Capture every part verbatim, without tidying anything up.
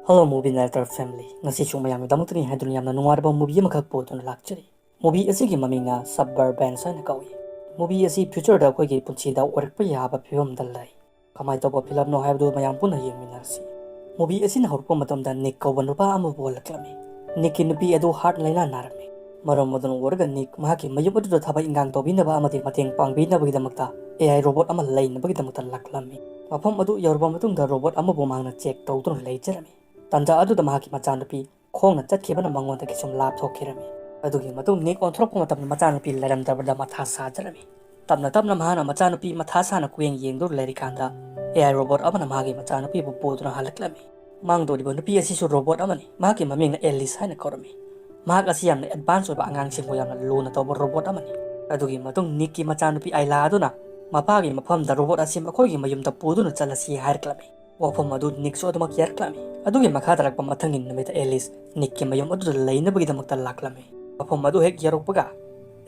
Hello movie narrator family, ꯉꯁꯤꯁꯨ ꯃꯌꯥꯝꯒꯤꯗꯃꯛꯇꯅꯤ ꯍꯥꯏꯗꯨꯅ ꯌꯥꯝꯅ ꯅꯨꯡꯉꯥꯏꯔꯕ movie ꯑꯃꯈꯛ ꯄꯨꯗꯨꯅ ꯂꯥꯛꯆꯔꯤ꯫ Movie ꯑꯁꯤꯒꯤ ꯃꯃꯤꯡꯅ Suburbans ꯍꯥꯏꯅ ꯀꯧꯏ꯫ Movie ꯑꯁꯤ future ꯗ ꯑꯩꯈꯣꯏꯒꯤ ꯄꯨꯟꯁꯤꯗ ꯑꯣꯏꯔꯛꯄ ꯌꯥꯕ ꯐꯤꯕꯝꯗ ꯂꯩ꯫ ꯀꯃꯥꯏꯅ ꯇꯧꯕ film ꯅꯣ ꯍꯥꯏꯕꯗꯨ ꯃꯌꯥꯝ ꯄꯨꯟꯅ ꯌꯦꯡꯃꯤꯟꯅꯔꯁꯤ꯫ Movie ꯑꯁꯤꯅ ꯍꯧꯔꯛꯄ ꯃꯇꯝꯗ Nick ꯀꯧꯕ ꯅꯨꯄꯥ ꯑꯃꯕꯨ ꯑꯣꯜꯂꯛꯂꯝꯃꯤ꯫ Nick ꯀꯤ ꯅꯨꯄꯤ ꯑꯗꯨ heart ꯂꯥꯏꯅꯥ ꯅꯥꯔꯝꯃꯤ꯫ ꯃꯔꯝ ꯑꯗꯨꯅ ꯑꯣꯏꯔꯒ Nick ꯃꯍꯥꯛꯀꯤ ꯃꯌꯨꯝ ꯑꯗꯨꯗ ꯊꯕꯛ ꯏꯟꯈꯥꯡ ꯇꯧꯕꯤꯅꯕ ꯑꯃꯗꯤ ꯃꯇꯦꯡ ꯄꯥꯡꯕꯤꯅꯕꯒꯤꯗꯃꯛꯇ A I robot ꯑꯃ ꯂꯩꯅꯕꯒꯤꯗꯃꯛꯇ ꯂꯥꯛꯂꯝꯃꯤ꯫ ꯃꯐꯝ ꯑꯗꯨ ꯌꯧꯔꯕ ꯃꯇꯨꯡꯗ robot ꯑꯃꯕꯨ ꯃꯍꯥꯛꯅ check ꯇꯧꯗꯨꯅ ꯂꯩꯖꯔꯝꯃꯤ꯫ ꯇꯥꯟꯖꯥ ꯑꯗꯨꯗ ꯃꯍꯥꯛꯀꯤ ꯃꯆꯥꯅꯨꯄꯤ ꯈꯣꯡꯅ ꯆꯠꯈꯤꯕꯅ ꯃꯉꯣꯟꯗꯒꯤ ꯁꯨꯝ ꯂꯥꯞꯊꯣꯛꯈꯤꯔꯝꯃꯤ꯫ ꯑꯗꯨꯒꯤ ꯃꯇꯨꯡ Nick ꯑꯣꯟꯊꯣꯔꯛꯄ ꯃꯇꯝꯗ ꯃꯆꯥꯅꯨꯄꯤ ꯂꯩꯔꯝꯗꯕꯗ ꯃꯊꯥ ꯁꯥꯖꯔꯝꯃꯤ꯫ ꯇꯞꯅ ꯇꯞꯅ ꯃꯍꯥꯛꯅ ꯃꯆꯥꯅꯨꯄꯤ ꯃꯊꯥ ꯁꯥꯅ ꯀꯨꯌꯦꯡ ꯌꯦꯡꯗꯨꯅ ꯂꯩꯔꯤꯀꯥꯟꯗ A I robot ꯑꯃꯅ ꯃꯍꯥꯛꯀꯤ ꯃꯆꯥꯅꯨꯄꯤꯕꯨ ꯄꯨꯗꯨꯅ ꯍꯜꯂꯛꯂꯝꯃꯤ꯫ ꯃꯥꯡꯗꯧꯔꯤꯕ ꯅꯨꯄꯤ ꯑꯁꯤꯁꯨ robot ꯑꯃꯅꯤ꯫ ꯃꯍꯥꯛꯀꯤ ꯃꯃꯤꯡꯅ Alice ꯍꯥꯏꯅ ꯀꯧꯔꯝꯃꯤ꯫ ꯃꯍꯥꯛ ꯑꯁꯤ ꯌꯥꯝꯅ advance ꯑꯣꯏꯕ ꯑꯉꯥꯡꯁꯤꯡꯕꯨ ꯌꯥꯝꯅ ꯂꯨꯅ ꯇꯧꯕ robot ꯑꯃꯅꯤ꯫ ꯑꯗꯨꯒꯤ ꯃꯇꯨꯡ Nick ꯀꯤ ꯃꯆꯥꯅꯨꯄꯤ Ayla ꯑꯗꯨꯅ ꯃꯄꯥꯒꯤ ꯃꯐꯝꯗ robot ꯑꯁꯤ ꯃꯈꯣꯏꯒꯤ ꯃꯌꯨꯝꯗ ꯄꯨꯗꯨꯅ ꯆꯠꯂꯁꯤ ꯍꯥꯏꯔꯛꯂꯝꯃꯤ꯫ ꯋꯥꯐꯝ ꯑꯗꯨ Nick ꯁꯨ ꯑꯗꯨꯃꯛ ꯌꯥꯔꯛꯂꯝꯃꯤ꯫ ꯑꯗꯨꯒꯤ ꯃꯈꯥ ꯇꯥꯔꯛꯄ ꯃꯊꯪꯒꯤ ꯅꯨꯃꯤꯠꯇ Alice Nick ꯀꯤ ꯃꯌꯨꯝ ꯑꯗꯨꯗ ꯂꯩꯅꯕꯒꯤꯗꯃꯛꯇ ꯂꯥꯛꯂꯝꯃꯤ꯫ ꯃꯐꯝ ꯑꯗꯨ ꯍꯦꯛ ꯌꯧꯔꯛꯄꯒ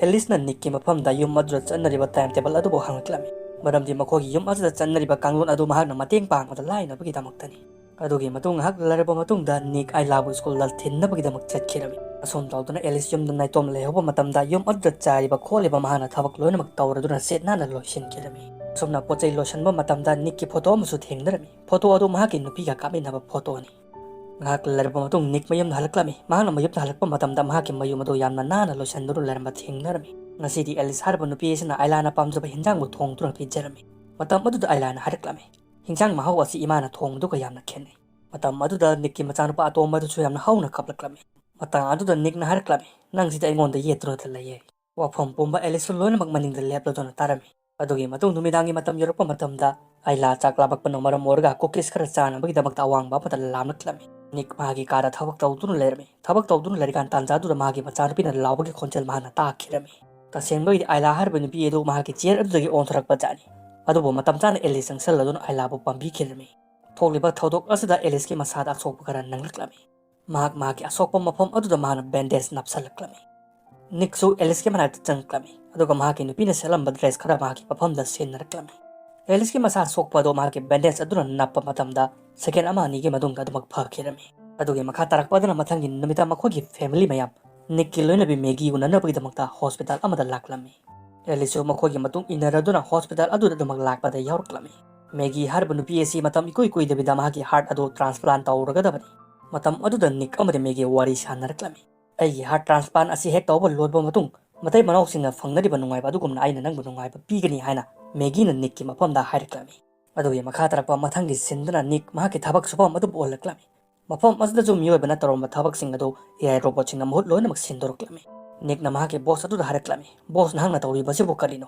Alice ꯅ Nick ꯀꯤ ꯃꯐꯝꯗ ꯌꯨꯝ ꯑꯗꯨꯗ ꯆꯠꯅꯔꯤꯕ time table ꯑꯗꯨꯕꯨ ꯍꯪꯂꯛꯂꯝꯃꯤ꯫ ꯃꯔꯝꯗꯤ ꯃꯈꯣꯏꯒꯤ ꯌꯨꯝ ꯑꯗꯨꯗ ꯆꯠꯅꯔꯤꯕ ꯀꯥꯡꯂꯣꯟ ꯑꯗꯨ ꯃꯍꯥꯛꯅ ꯃꯇꯦꯡ ꯄꯥꯡꯕꯗ ꯂꯥꯏꯅꯕꯒꯤꯗꯃꯛꯇꯅꯤ꯫ ꯑꯗꯨꯒꯤ ꯃꯇꯨꯡ ꯉꯥꯏꯍꯥꯛ ꯂꯩꯔꯕ ꯃꯇꯨꯡꯗ Nick Ayla ꯕꯨ school ꯗ ꯊꯤꯟꯅꯕꯒꯤꯗꯃꯛ ꯆꯠꯈꯤꯔꯝꯃꯤ꯫ ꯑꯁꯨꯝ ꯇꯧꯗꯨꯅ Alice ꯌꯨꯝꯗ ꯅꯥꯏꯇꯣꯝ ꯂꯩꯍꯧꯕ ꯃꯇꯝꯗ ꯌꯨꯝ ꯑꯗꯨꯗ ꯆꯥꯏꯔꯤꯕ ꯈꯣꯠꯂꯤꯕ ꯃꯍꯥꯛꯅ ꯊꯕꯛ ꯂꯣꯏꯅꯃꯛ ꯇꯧꯔꯗꯨꯅ ꯁꯤꯠ ꯅꯥꯟꯅ ꯂꯣꯏꯁꯤꯟꯈꯤꯔꯝꯃꯤ꯫ ꯑꯁꯨꯝꯅ ꯄꯣꯠ ꯆꯩ ꯂꯣꯏꯁꯤꯟꯕ ꯃꯇꯝꯗ Nick ꯀꯤ photo ꯑꯃꯁꯨ ꯊꯦꯡꯅꯔꯝꯃꯤ꯫ Photo ꯑꯗꯨ ꯃꯍꯥꯛꯀꯤ ꯅꯨꯄꯤꯒ ꯀꯥꯞꯃꯤꯟꯅꯕ photo ꯅꯤ꯫ ꯉꯥꯏꯍꯥꯛ ꯂꯩꯔꯕ ꯃꯇꯨꯡ Nick ꯃꯌꯨꯝꯗ ꯍꯜꯂꯛꯂꯝꯃꯤ꯫ ꯃꯍꯥꯛꯅ ꯃꯌꯨꯝꯗ ꯍꯜꯂꯛꯄ ꯃꯇꯝꯗ ꯃꯍꯥꯛꯀꯤ ꯃꯌꯨꯝ ꯑꯗꯨ ꯌꯥꯝꯅ ꯅꯥꯟꯅ ꯂꯣꯏꯁꯤꯟꯗꯨꯅ ꯂꯩꯔꯝꯕ ꯊꯦꯡꯅꯔꯝꯃꯤ꯫ ꯉꯁꯤꯗꯤ Alice ꯍꯥꯏꯔꯤꯕ ꯅꯨꯄꯤ ꯑꯁꯤꯅ Ayla ꯅ ꯄꯥꯝꯖꯕ ꯍꯤꯟꯖꯥꯡꯕꯨ ꯊꯣꯡꯗꯨꯅ ꯄꯤꯖꯔꯝꯃꯤ꯫ ꯃꯇꯝ ꯑꯗꯨꯗ Ayla ꯅ ꯍꯥꯏꯔꯛꯂꯝꯃꯤ, "ꯍꯤꯟꯖꯥꯡ ꯃꯍꯥꯎ ꯑꯁꯤ ꯏꯃꯥꯅ ꯊꯣꯡꯕꯗꯨꯒ ꯌꯥꯝꯅ ꯈꯦꯠꯅꯩ"꯫ ꯃꯇꯝ ꯑꯗꯨꯗ Nick ꯀꯤ ꯃꯆꯥꯅꯨꯄꯥ ꯑꯇꯣꯝꯕ ꯑꯗꯨꯁꯨ ꯌꯥꯝꯅ ꯍꯧꯅ ꯀꯞꯂꯛꯂꯝꯃꯤ꯫ ꯃꯇꯥꯡ ꯑꯗꯨꯗ Nick ꯅ ꯍꯥꯏꯔꯛꯂꯝꯃꯤ, "ꯅꯪꯁꯤꯗꯤ ꯑꯩꯉꯣꯟꯗ ꯌꯦꯠꯇꯨꯅꯇ ꯂꯩꯌꯦ"꯫ ꯋꯥꯐꯝ ꯄꯨꯝꯕ Alice ꯁꯨ ꯂꯣꯏꯅꯃꯛ ꯃꯅꯤꯡꯗ ꯂꯦꯞꯂꯗꯨꯅ ꯇꯥꯔꯝꯃꯤ꯫ ꯑꯗꯨꯒꯤ ꯃꯇꯨꯡ ꯅꯨꯃꯤꯗꯥꯡꯒꯤ ꯃꯇꯝ ꯌꯧꯔꯛꯄ ꯃꯇꯝꯗ Ayla ꯆꯥꯛ ꯂꯥꯝꯂꯛꯄꯅ ꯃꯔꯝ ꯑꯣꯏꯔꯒ cookies ꯈꯔ ꯆꯥꯅꯕꯒꯤꯗꯃꯛꯇ ꯑꯋꯥꯡꯕ ꯑꯃꯗ ꯂꯥꯝꯂꯛꯂꯝꯃꯤ꯫ Nick ꯃꯍꯥꯛꯀꯤ ꯀꯥꯗ ꯊꯕꯛ ꯇꯧꯗꯨꯅ ꯂꯩꯔꯝꯃꯤ꯫ ꯊꯕꯛ ꯇꯧꯗꯨꯅ ꯂꯩꯔꯤꯀꯥꯟ ꯇꯥꯟꯖꯥꯗꯨꯗ ꯃꯍꯥꯛꯀꯤ ꯃꯆꯥꯅꯨꯄꯤꯅ ꯂꯥꯎꯕꯒꯤ ꯈꯣꯟꯖꯦꯜ ꯃꯍꯥꯛꯅ ꯇꯥꯈꯤꯔꯝꯃꯤ꯫ ꯇꯁꯦꯡꯕꯒꯤꯗꯤ Ayla ꯍꯥꯏꯔꯤꯕ ꯅꯨꯄꯤ ꯑꯗꯨ ꯃꯍꯥꯛꯀꯤ chair ꯑꯗꯨꯗꯒꯤ ꯑꯣꯟꯊꯣꯔꯛꯄ ꯖꯥꯠꯅꯤ꯫ ꯑꯗꯨꯕꯨ ꯃꯇꯝ ꯆꯥꯅ Alice ꯆꯪꯁꯤꯜꯂꯗꯨꯅ Ayla ꯕꯨ ꯄꯥꯝꯕꯤꯈꯤꯔꯝꯃꯤ꯫ ꯊꯣꯛꯂꯤꯕ ꯊꯧꯗꯣꯛ ꯑꯁꯤꯗ Alice ꯀꯤ ꯃꯁꯥꯗ ꯑꯁꯣꯛꯄ ꯈꯔ ꯅꯪꯂꯛꯂꯝꯃꯤ꯫ ꯃꯍꯥꯛ ꯃꯍꯥꯛꯀꯤ ꯑꯁꯣꯛꯄ ꯃꯐꯝ ꯑꯗꯨꯗ ꯃꯍꯥꯛꯅ bandage ꯅꯞꯁꯜꯂꯛꯂꯝꯃꯤ꯫ Nick ꯁꯨ Alice ꯀꯤ ꯃꯅꯥꯛꯇ ꯆꯪꯂꯛꯂꯝꯃꯤ, ꯑꯗꯨꯒ ꯃꯍꯥꯛꯀꯤ ꯅꯨꯄꯤꯅ ꯁꯦꯠꯂꯝꯕ dress ꯈꯔ ꯃꯍꯥꯛꯀꯤ ꯃꯐꯝꯗ ꯁꯤꯟꯅꯔꯛꯂꯝꯃꯤ꯫ Alice ꯀꯤ ꯃꯁꯥ ꯁꯣꯛꯄ ꯑꯗꯨ ꯃꯍꯥꯛꯀꯤ bandage ꯑꯗꯨꯅ ꯅꯞꯄ ꯃꯇꯝꯗ ꯁꯦꯀꯦꯟ ꯑꯃ ꯑꯅꯤꯒꯤ ꯃꯇꯨꯡꯗ ꯑꯗꯨꯃꯛ ꯐꯈꯤꯔꯝꯃꯤ꯫ ꯑꯗꯨꯒꯤ ꯃꯈꯥ ꯇꯥꯔꯛꯄ ꯑꯗꯨꯅ ꯃꯊꯪꯒꯤ ꯅꯨꯃꯤꯠꯇ ꯃꯈꯣꯏꯒꯤ ꯐꯦꯃꯤꯂꯤ ꯃꯌꯥꯝ ꯅꯤꯛꯀꯤ ꯂꯣꯏꯅꯕꯤ ꯃꯦꯒꯤ ꯎꯅꯅꯕꯒꯤꯗꯃꯛꯇ ꯍꯣꯁꯄꯤꯇꯥꯜ ꯑꯃꯗ ꯂꯥꯛꯂꯝꯃꯤ꯫ ꯑꯦꯂꯤꯁꯁꯨ ꯃꯈꯣꯏꯒꯤ ꯃꯇꯨꯡ ꯏꯟꯅꯔꯗꯨꯅ ꯍꯣꯁꯄꯤꯇꯥꯜ ꯑꯗꯨꯗ ꯑꯗꯨꯃꯛ ꯂꯥꯛꯄꯗ ꯌꯥꯎꯔꯛꯂꯝꯃꯤ꯫ ꯃꯦꯒꯤ ꯍꯥꯏꯔꯤꯕ ꯅꯨꯄꯤ ꯑꯁꯤ ꯃꯇꯝ ꯏꯀꯨꯏ ꯀꯨꯏꯗꯕꯤꯗ ꯃꯍꯥꯛꯀꯤ ꯍꯥꯔꯠ ꯑꯗꯨ ꯇ꯭ꯔꯥꯟꯁꯄ꯭ꯂꯥꯟ ꯇꯧꯔꯒꯗꯕꯅꯤ꯫ ꯃꯇꯝ ꯑꯗꯨꯗ ꯅꯤꯛ ꯑꯃꯗꯤ ꯃꯦꯒꯤ ꯋꯥꯔꯤ ꯁꯥꯟꯅꯔꯛꯂꯝꯃꯤ꯫ "ꯑꯩꯒꯤ ꯍꯥꯔꯠ ꯇ꯭ꯔꯥꯟꯁꯄ꯭ꯂꯥꯟ ꯑꯁꯤ ꯍꯦꯛ ꯇꯧꯕ ꯂꯣꯏꯕ ꯃꯇꯨꯡ, ꯃꯇꯩ ꯃꯅꯥꯎꯁꯤꯡꯅ ꯐꯪꯅꯔꯤꯕ ꯅꯨꯡꯉꯥꯏꯕ ꯑꯗꯨꯒꯨꯝꯅ ꯑꯩꯅ ꯅꯪꯕꯨ ꯅꯨꯡꯉꯥꯏꯕ ꯄꯤꯒꯅꯤ" ꯍꯥꯏꯅ ꯃꯦꯒꯤꯅ ꯅꯤꯛꯀꯤ ꯃꯐꯝꯗ ꯍꯥꯏꯔꯛꯂꯝꯃꯤ꯫ ꯑꯗꯨꯒꯤ ꯃꯈꯥ ꯇꯥꯔꯛꯄ ꯃꯊꯪꯒꯤ ꯁꯤꯟꯗꯨꯅ ꯅꯤꯛ ꯃꯍꯥꯛꯀꯤ ꯊꯕꯛ ꯁꯨꯐꯝ ꯑꯗꯨꯕꯨ ꯎꯍꯜꯂꯛꯂꯝꯃꯤ꯫ ꯃꯐꯝ ꯑꯁꯤꯗꯁꯨ ꯃꯤꯑꯣꯏꯕꯅ ꯇꯧꯔꯝꯕ ꯊꯕꯛꯁꯤꯡ ꯑꯗꯨ ꯑꯦ ꯑꯥꯏ ꯔꯣꯕꯣꯠꯁꯤꯡꯅ ꯃꯍꯨꯠ ꯂꯣꯏꯅꯃꯛ ꯁꯤꯟꯗꯣꯔꯛꯂꯝꯃꯤ꯫ ꯅꯤꯛꯅ ꯃꯍꯥꯛꯀꯤ ꯕꯣꯁ ꯑꯗꯨꯗ ꯍꯥꯏꯔꯛꯂꯝꯃꯤ, "ꯕꯣꯁ, ꯅꯍꯥꯛꯅ ꯇꯧꯔꯤꯕꯁꯤꯕꯨ ꯀꯔꯤꯅꯣ?"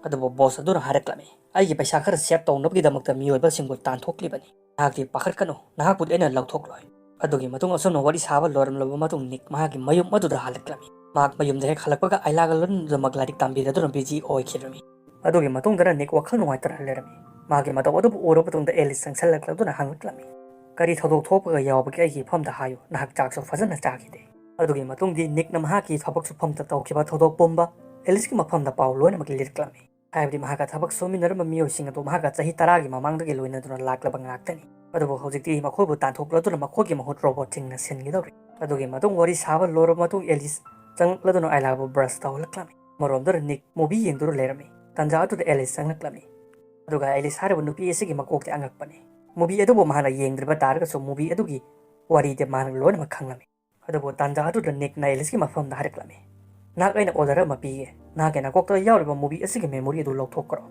ꯑꯗꯨꯕꯨ ꯕꯣꯁ ꯑꯗꯨꯅ ꯍꯥꯏꯔꯛꯂꯝꯃꯤ, "ꯑꯩꯒꯤ ꯄꯩꯁꯥ ꯈꯔ ꯁꯦꯚ ꯇꯧꯅꯕꯒꯤꯗꯃꯛꯇ ꯃꯤꯑꯣꯏꯕꯁꯤꯡꯕꯨ ꯇꯥꯟꯊꯣꯛꯂꯤꯕꯅꯤ꯫ ꯅꯍꯥꯛꯇꯤ ꯄꯥꯈꯠꯀꯅꯨ, ꯅꯍꯥꯛꯄꯨꯗꯤ ꯑꯩꯅ ꯂꯧꯊꯣꯛꯂꯣꯏ"꯫ ꯑꯗꯨꯒꯤ ꯃꯇꯨꯡ ꯑꯁꯨꯝꯅ ꯋꯥꯔꯤ ꯁꯥꯕ ꯂꯣꯏꯔꯝꯂꯕ ꯃꯇꯨꯡ ꯅꯤꯛ ꯃꯍꯥꯛꯀꯤ ꯃꯌꯨꯝ ꯑꯗꯨꯗ ꯍꯜꯂꯛꯂꯝꯃꯤ꯫ ꯃꯍꯥꯛ ꯃꯌꯨꯝꯗ ꯍꯦꯛ ꯍꯜꯂꯛꯄꯒ ꯑꯥꯏꯂꯥꯒ ꯂꯣꯏꯅꯗꯨꯅ ꯂꯥꯏꯔꯤꯛ ꯇꯝꯕꯤꯔꯗꯨꯅ ꯕꯤꯖꯤ ꯑꯣꯏꯈꯤꯔꯝꯃꯤ꯫ ꯑꯗꯨꯒꯤ ꯃꯇꯨꯡꯗꯅ ꯅꯤꯛ ꯋꯥꯈꯜ ꯅꯨꯡꯉꯥꯏꯇꯅ ꯂꯩꯔꯝꯃꯤ꯫ ꯃꯥꯒꯤ ꯃꯇꯧ ꯑꯗꯨꯕꯨ ꯎꯔꯕ ꯃꯇꯨꯡꯗ ꯑꯦꯂꯤꯁ ꯆꯪꯁꯤꯜꯂꯛꯂꯗꯨꯅ ꯍꯪꯂꯛꯂꯝꯃꯤ, "ꯀꯔꯤ ꯊꯧꯗꯣꯛ ꯊꯣꯛꯄꯒ ꯌꯥꯎꯕꯒꯦ ꯑꯩꯒꯤ ꯏꯐꯝꯗ ꯍꯥꯏꯌꯨ, ꯅꯍꯥꯛ ꯆꯥꯛꯁꯨ ꯐꯖꯅ ꯆꯥꯈꯤꯗꯦ"꯫ ꯑꯗꯨꯒꯤ ꯃꯇꯨꯡꯗꯤ ꯅꯤꯛꯅ ꯃꯍꯥꯛꯀꯤ ꯊꯕꯛ ꯁꯨꯐꯝꯗ ꯇꯧꯈꯤꯕ ꯊꯧꯗꯣꯛ ꯄꯨꯝꯕ ꯑꯦꯂꯤꯁꯀꯤ ꯃꯐꯝꯗ ꯄꯥꯎ ꯂꯣꯏꯅꯃꯛ ꯂꯤꯔꯛꯂꯝꯃꯤ꯫ ꯍꯥꯏꯕꯗꯤ ꯃꯍꯥꯛꯀ ꯊꯕꯛ ꯁꯨꯃꯤꯟꯅꯔꯝꯕ ꯃꯤꯑꯣꯏꯁꯤꯡ ꯑꯗꯨ ꯃꯍꯥꯛꯀ ꯆꯍꯤ ꯇꯔꯥꯒꯤ ꯃꯃꯥꯡꯗꯒꯤ ꯂꯣꯏꯅꯗꯨꯅ ꯂꯥꯛꯂꯕ ꯉꯥꯛꯇꯅꯤ꯫ ꯑꯗꯨꯕꯨ ꯍꯧꯖꯤꯛꯇꯤ ꯃꯈꯣꯏꯕꯨ ꯇꯥꯟꯊꯣꯛꯂꯗꯨꯅ ꯃꯈꯣꯏꯒꯤ ꯃꯍꯨꯠ ꯔꯣꯕꯣꯠꯁꯤꯡꯅ ꯁꯤꯟꯒꯗꯧꯔꯤ꯫ ꯑꯗꯨꯒꯤ ꯃꯇꯨꯡ ꯋꯥꯔꯤ ꯁꯥꯕ ꯂꯣꯏꯔꯕ ꯃꯇꯨꯡ ꯑꯦꯂꯤꯁ ꯆꯪꯂꯛꯂꯗꯨꯅ ꯑꯥꯏꯂꯥꯕꯨ ꯕ꯭ꯔꯁ ꯇꯧꯍꯜꯂꯛꯂꯝꯃꯤ꯫ ꯑꯃꯔꯣꯝꯗ ꯅꯤꯛ ꯃꯨꯚꯤ ꯌꯦꯡꯗꯨꯅ ꯂꯩꯔꯝꯃꯤ꯫ ꯇꯟꯖꯥ ꯑꯗꯨꯗ ꯑꯦꯂꯤꯁ ꯆꯪꯂꯛꯂꯝꯃꯤ꯫ ꯑꯗꯨꯒ ꯑꯦꯂꯤꯁ ꯍꯥꯏꯔꯤꯕ ꯅꯨꯄꯤ ꯑꯁꯤꯒꯤ ꯃꯀꯣꯛꯇꯤ ꯑꯉꯛꯄꯅꯤ꯫ ꯃꯨꯚꯤ ꯑꯗꯨꯕꯨ ꯃꯍꯥꯛꯅ ꯌꯦꯡꯗ꯭ꯔꯤꯕ ꯇꯥꯔꯒꯁꯨ ꯃꯨꯚꯤ ꯑꯗꯨꯒꯤ ꯋꯥꯔꯤꯗꯤ ꯃꯍꯥꯛꯅ ꯂꯣꯏꯅꯃꯛ ꯈꯪꯂꯝꯃꯤ꯫ ꯑꯗꯨꯕꯨ ꯇꯥꯟꯖꯥ ꯑꯗꯨꯗ ꯅꯤꯛꯅ ꯑꯦꯂꯤꯁꯀꯤ ꯃꯐꯝꯗ ꯍꯥꯏꯔꯛꯂꯝꯃꯤ, "ꯅꯍꯥꯛ, ꯑꯩꯅ ꯑꯣꯔꯗꯔ ꯑꯃ ꯄꯤꯒꯦ꯫ ꯅꯍꯥꯛꯀꯤ ꯅꯀꯣꯛꯇ ꯌꯥꯎꯔꯤꯕ ꯃꯨꯚꯤ ꯑꯁꯤꯒꯤ ꯃꯦꯃꯣꯔꯤ ꯑꯗꯨ ꯂꯧꯊꯣꯛꯈ꯭ꯔꯣ꯫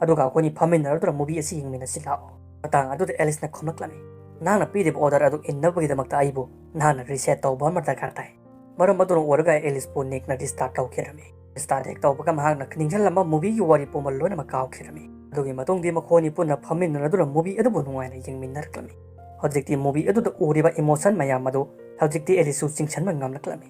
ꯑꯗꯨꯒ ꯑꯩꯈꯣꯏꯅꯤ ꯐꯝꯃꯤꯟꯅꯔꯗꯨꯅ ꯃꯨꯚꯤ ꯑꯁꯤ ꯌꯦꯡꯃꯤꯟꯅꯁꯤ ꯂꯥꯛꯑꯣ"꯫ ꯃꯇꯥꯡ ꯑꯗꯨꯗ ꯑꯦꯂꯤꯁꯅ ꯈꯨꯝꯂꯛꯂꯝꯃꯤ, "ꯅꯍꯥꯛꯅ ꯄꯤꯔꯤꯕ ꯑꯣꯔꯗꯔ ꯑꯗꯨ ꯏꯟꯅꯕꯒꯤꯗꯃꯛꯇ ꯑꯩꯕꯨ ꯅꯍꯥꯛꯅ ꯔꯤꯁꯦꯠ ꯇꯧꯕ ꯑꯃ ꯗꯔꯀꯥꯔ ꯇꯥꯏ꯫ ꯃꯔꯝ ꯑꯗꯨꯅ ꯑꯣꯏꯔꯒ ꯑꯦꯂꯤꯁꯄꯨ ꯅꯤꯛꯅ ꯔꯤꯁꯇꯥꯔꯠ ꯇꯧꯈꯤꯔꯝꯃꯤ꯫ ꯔꯤꯁꯇꯥꯔꯠ ꯍꯦꯛ ꯇꯧꯕꯒ ꯃꯍꯥꯛꯅ ꯅꯤꯡꯁꯤꯡꯂꯝꯕ ꯃꯨꯚꯤꯒꯤ ꯋꯥꯔꯤ ꯄꯨꯝꯕ ꯂꯣꯏꯅꯃꯛ ꯀꯥꯎꯈꯤꯔꯝꯃꯤ꯫ ꯑꯗꯨꯒꯤ ꯃꯇꯨꯡꯗꯤ ꯃꯈꯣꯏ ꯑꯅꯤ ꯄꯨꯟꯅ ꯐꯝꯃꯤꯟꯅꯔꯗꯨꯅ ꯃꯨꯚꯤ ꯑꯗꯨꯕꯨ ꯅꯨꯡꯉꯥꯏꯅ ꯌꯦꯡꯃꯤꯟꯅꯔꯛꯂꯝꯃꯤ꯫ ꯍꯧꯖꯤꯛꯇꯤ ꯃꯨꯚꯤ ꯑꯗꯨꯗ ꯎꯔꯤꯕ ꯏꯃꯣꯁꯟ ꯃꯌꯥꯝ ꯑꯗꯨ ꯍꯧꯖꯤꯛꯇꯤ ꯑꯦꯂꯤꯁꯁꯨ ꯆꯤꯡꯁꯤꯟꯕ ꯉꯝꯂꯛꯂꯝꯃꯤ꯫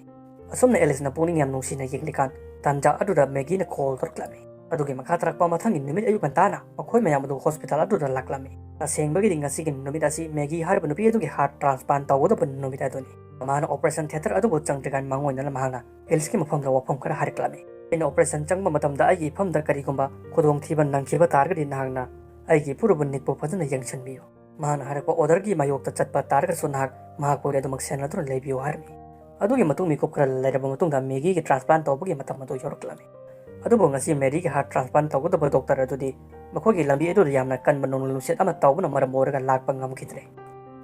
ꯑꯁꯨꯝꯅ ꯑꯦꯂꯤꯁꯅ ꯄꯨꯛꯅꯤꯡ ꯌꯥꯝ ꯅꯨꯡꯁꯤꯅ ꯌꯦꯡꯂꯤꯀꯥꯟ, ꯇꯥꯟꯖꯥ ꯑꯗꯨꯗ ꯃꯦꯒꯤꯅ ꯀꯣꯜ ꯇꯧꯔꯛꯂꯝꯃꯤ꯫ ꯑꯗꯨꯒꯤ ꯃꯈꯥ ꯇꯥꯔꯛꯄ ꯃꯊꯪꯒꯤ ꯅꯨꯃꯤꯠ ꯑꯌꯨꯛ ꯉꯟꯇꯥꯅ ꯃꯈꯣꯏ ꯃꯌꯥꯝ ꯑꯗꯨ ꯍꯣꯁꯄꯤꯇꯥꯜ ꯑꯗꯨꯗ ꯂꯥꯛꯂꯝꯃꯤ꯫ ꯇꯁꯦꯡꯕꯒꯤꯗꯤ ꯉꯁꯤꯒꯤ ꯅꯨꯃꯤꯠ ꯑꯁꯤ ꯃꯦꯒꯤ ꯍꯥꯏꯔꯤꯕ ꯅꯨꯄꯤ ꯑꯗꯨꯒꯤ ꯍꯥꯔꯠ ꯇ꯭ꯔꯥꯟꯁꯄ꯭ꯂꯥꯟ ꯇꯧꯒꯗꯕ ꯅꯨꯃꯤꯠ ꯑꯗꯨꯅꯤ꯫ ꯃꯍꯥꯛꯅ ꯑꯣꯄꯔꯦꯁꯟ ꯊꯤꯌꯦꯇꯔ ꯑꯗꯨꯕꯨ ꯆꯪꯗ꯭ꯔꯤꯀꯥꯟ ꯃꯥꯡꯑꯣꯏꯅꯅ ꯃꯍꯥꯛꯅ ꯑꯦꯂꯤꯁꯀꯤ ꯃꯐꯝꯗ ꯋꯥꯐꯝ ꯈꯔ ꯍꯥꯏꯔꯛꯂꯝꯃꯤ꯫ "ꯑꯩꯅ ꯑꯣꯄꯔꯦꯁꯟ ꯆꯪꯕ ꯃꯇꯝꯗ ꯑꯩꯒꯤ ꯏꯐꯝꯗ ꯀꯔꯤꯒꯨꯝꯕ ꯈꯨꯗꯣꯡꯊꯤꯕ ꯅꯪꯈꯤꯕ ꯇꯥꯔꯒꯗꯤ ꯅꯍꯥꯛꯅ ꯑꯩꯒꯤ ꯏꯄꯨꯔꯨꯕ ꯅꯤꯛꯄꯨ ꯐꯖꯅ ꯌꯦꯡꯁꯤꯟꯕꯤꯌꯨ꯫ ꯃꯍꯥꯛꯅ ꯍꯥꯏꯔꯛꯄ orderꯒꯤ ꯃꯥꯌꯣꯛꯇ ꯆꯠꯄ ꯇꯥꯔꯒꯁꯨ ꯅꯍꯥꯛ ꯃꯍꯥꯛꯄꯨ ꯑꯗꯨꯃꯛ ꯁꯦꯟꯅꯗꯨꯅ ꯂꯩꯕꯤꯌꯨ ꯍꯥꯏꯔꯝꯃꯤ꯫ ꯑꯗꯨꯒꯤ ꯃꯇꯨꯡ ꯃꯤꯀꯨꯞ ꯈꯔ ꯂꯩꯔꯕ ꯃꯇꯨꯡꯗ Maggieꯒꯤ transplant ꯇꯧꯕꯒꯤ ꯃꯇꯝ ꯑꯗꯨ ꯌꯧꯔꯛꯂꯝꯃꯤ꯫ ꯑꯗꯨꯕꯨ ꯉꯁꯤ Maryꯒꯤ heart transplant ꯇꯧꯒꯗꯕ doctor ꯑꯗꯨꯗꯤ ꯃꯈꯣꯏꯒꯤ ꯂꯝꯕꯤ ꯑꯗꯨꯗ ꯌꯥꯝꯅ ꯀꯟꯕ ꯅꯣꯡꯂꯩ ꯅꯨꯡꯁꯤꯠ ꯑꯃ ꯇꯧꯕꯅ ꯃꯔꯝ ꯑꯣꯏꯔꯒ ꯂꯥꯛꯄ ꯉꯝꯈꯤꯗ꯭ꯔꯦ꯫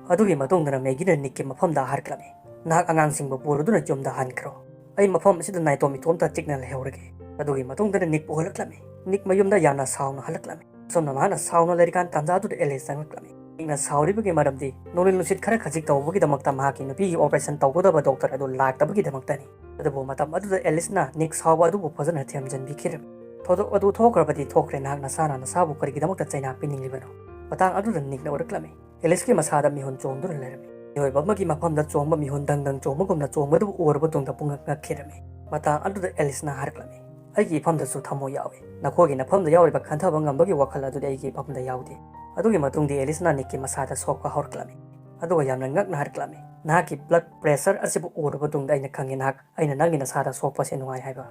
ꯑꯗꯨꯒꯤ ꯃꯇꯨꯡꯗꯅ Maggieꯅ Nickꯀꯤ ꯃꯐꯝꯗ ꯍꯥꯏꯔꯛꯂꯝꯃꯤ, "ꯅꯍꯥꯛ ꯑꯉꯥꯡꯁꯤꯡꯕꯨ ꯄꯨꯔꯗꯨꯅ ꯌꯨꯝꯗ ꯍꯟꯈ꯭ꯔꯣ꯫ ꯑꯩ ꯃꯐꯝ ꯑꯁꯤꯗ ꯅꯥꯏꯇꯣꯝ ꯏꯇꯣꯝꯇ ꯆꯤꯛꯅ ꯂꯩꯍꯧꯔꯒꯦ꯫" ꯑꯗꯨꯒꯤ ꯃꯇꯨꯡꯗꯅ Nickꯄꯨ ꯍꯜꯂꯛꯂꯝꯃꯤ꯫ Nick ꯃꯌꯨꯝꯗ ꯌꯥꯝꯅ ꯁꯥꯎꯅ ꯍꯜꯂꯛꯂꯝꯃꯤ꯫ ꯑꯁꯨꯝꯅ ꯃꯍꯥꯛꯅ ꯁꯥꯎꯅ ꯂꯩꯔꯤꯀꯥꯟ ꯇꯥꯟꯖꯥ ꯑꯗꯨꯗ Alice ꯆꯪꯂꯛꯂꯝꯃꯤ꯫ Nickꯅ ꯁꯥꯎꯔꯤꯕꯒꯤ ꯃꯔꯝꯗꯤ ꯅꯣꯡꯂꯩ ꯅꯨꯡꯁꯤꯠ ꯈꯔ ꯈꯖꯤꯛ ꯇꯧꯕꯒꯤꯗꯃꯛꯇ ꯃꯍꯥꯛꯀꯤ ꯅꯨꯄꯤꯒꯤ operation ꯇꯧꯒꯗꯕ doctor ꯑꯗꯨ ꯂꯥꯛꯇꯕꯒꯤꯗꯃꯛꯇꯅꯤ꯫ ꯑꯗꯨꯕꯨ ꯃꯇꯝ ꯑꯗꯨꯗ Aliceꯅ Nick ꯁꯥꯎꯕ ꯑꯗꯨꯕꯨ ꯐꯖꯅ ꯊꯦꯝꯖꯤꯟꯕꯤꯈꯤꯔꯝꯃꯤ꯫ "ꯊꯧꯗꯣꯛ ꯑꯗꯨ ꯊꯣꯛꯈ꯭ꯔꯕꯗꯤ ꯊꯣꯛꯈ꯭ꯔꯦ, ꯅꯍꯥꯛ ꯅꯁꯥꯅ ꯅꯁꯥꯕꯨ ꯀꯔꯤꯒꯤꯗꯃꯛꯇ ꯆꯩꯅꯥ ꯄꯤꯅꯤꯡꯂꯤꯕꯅꯣ?" ꯃꯇꯥꯡ ꯑꯗꯨꯗ Nickꯅ ꯎꯔꯛꯂꯝꯃꯤ꯫ Aliceꯀꯤ ꯃꯁꯥꯗ ꯃꯤꯍꯨꯟ ꯆꯣꯡꯗꯨꯅ ꯂꯩꯔꯝꯃꯤ꯫ ꯃꯤꯑꯣꯏꯕ ꯑꯃꯒꯤ ꯃꯐꯝꯗ ꯆꯣꯡꯕ ꯃꯤꯍꯨꯟ ꯗꯪ ꯗꯪ ꯆꯣꯡꯕꯒꯨꯝꯅ ꯆꯣꯡꯕꯗꯨ ꯎꯔꯕ ꯇꯨꯡꯗ ꯄꯨꯡꯉꯛ ꯉꯛꯈꯤꯔꯝꯃꯤ꯫ ꯃꯇꯥꯡ ꯑꯗꯨꯗ Aliceꯅ ꯍꯥꯏꯔꯛꯂꯝꯃꯤ, "ꯑꯩꯒꯤ ꯏꯐꯝꯗꯁꯨ ꯊꯃꯣꯏ ꯌꯥꯎꯏ꯫ ꯅꯈꯣꯏꯒꯤ ꯅꯐꯝꯗ ꯌꯥꯎꯔꯤꯕ ꯈꯟꯊꯕ ꯉꯝꯕꯒꯤ ꯋꯥꯈꯜ ꯑꯗꯨꯗꯤ ꯑꯩꯒꯤ ꯏꯐꯝꯗ ꯌꯥꯎꯗꯦ꯫" ꯑꯗꯨꯒꯤ ꯃꯇꯨꯡꯗꯤ Aliceꯅ Nickꯀꯤ ꯃꯁꯥꯗ ꯁꯣꯛꯄ ꯍꯧꯔꯛꯂꯝꯃꯤ꯫ ꯑꯗꯨꯒ ꯌꯥꯝꯅ ꯉꯛꯅ ꯍꯥꯏꯔꯛꯂꯝꯃꯤ, "ꯅꯍꯥꯛꯀꯤ blood pressure ꯑꯁꯤꯕꯨ ꯎꯔꯕ ꯇꯨꯡꯗ ꯑꯩꯅ ꯈꯪꯉꯤ ꯅꯍꯥꯛ ꯑꯩꯅ ꯅꯪꯒꯤ ꯅꯁꯥꯗ ꯁꯣꯛꯄꯁꯦ ꯅꯨꯡꯉꯥꯏ ꯍꯥꯏꯕ꯫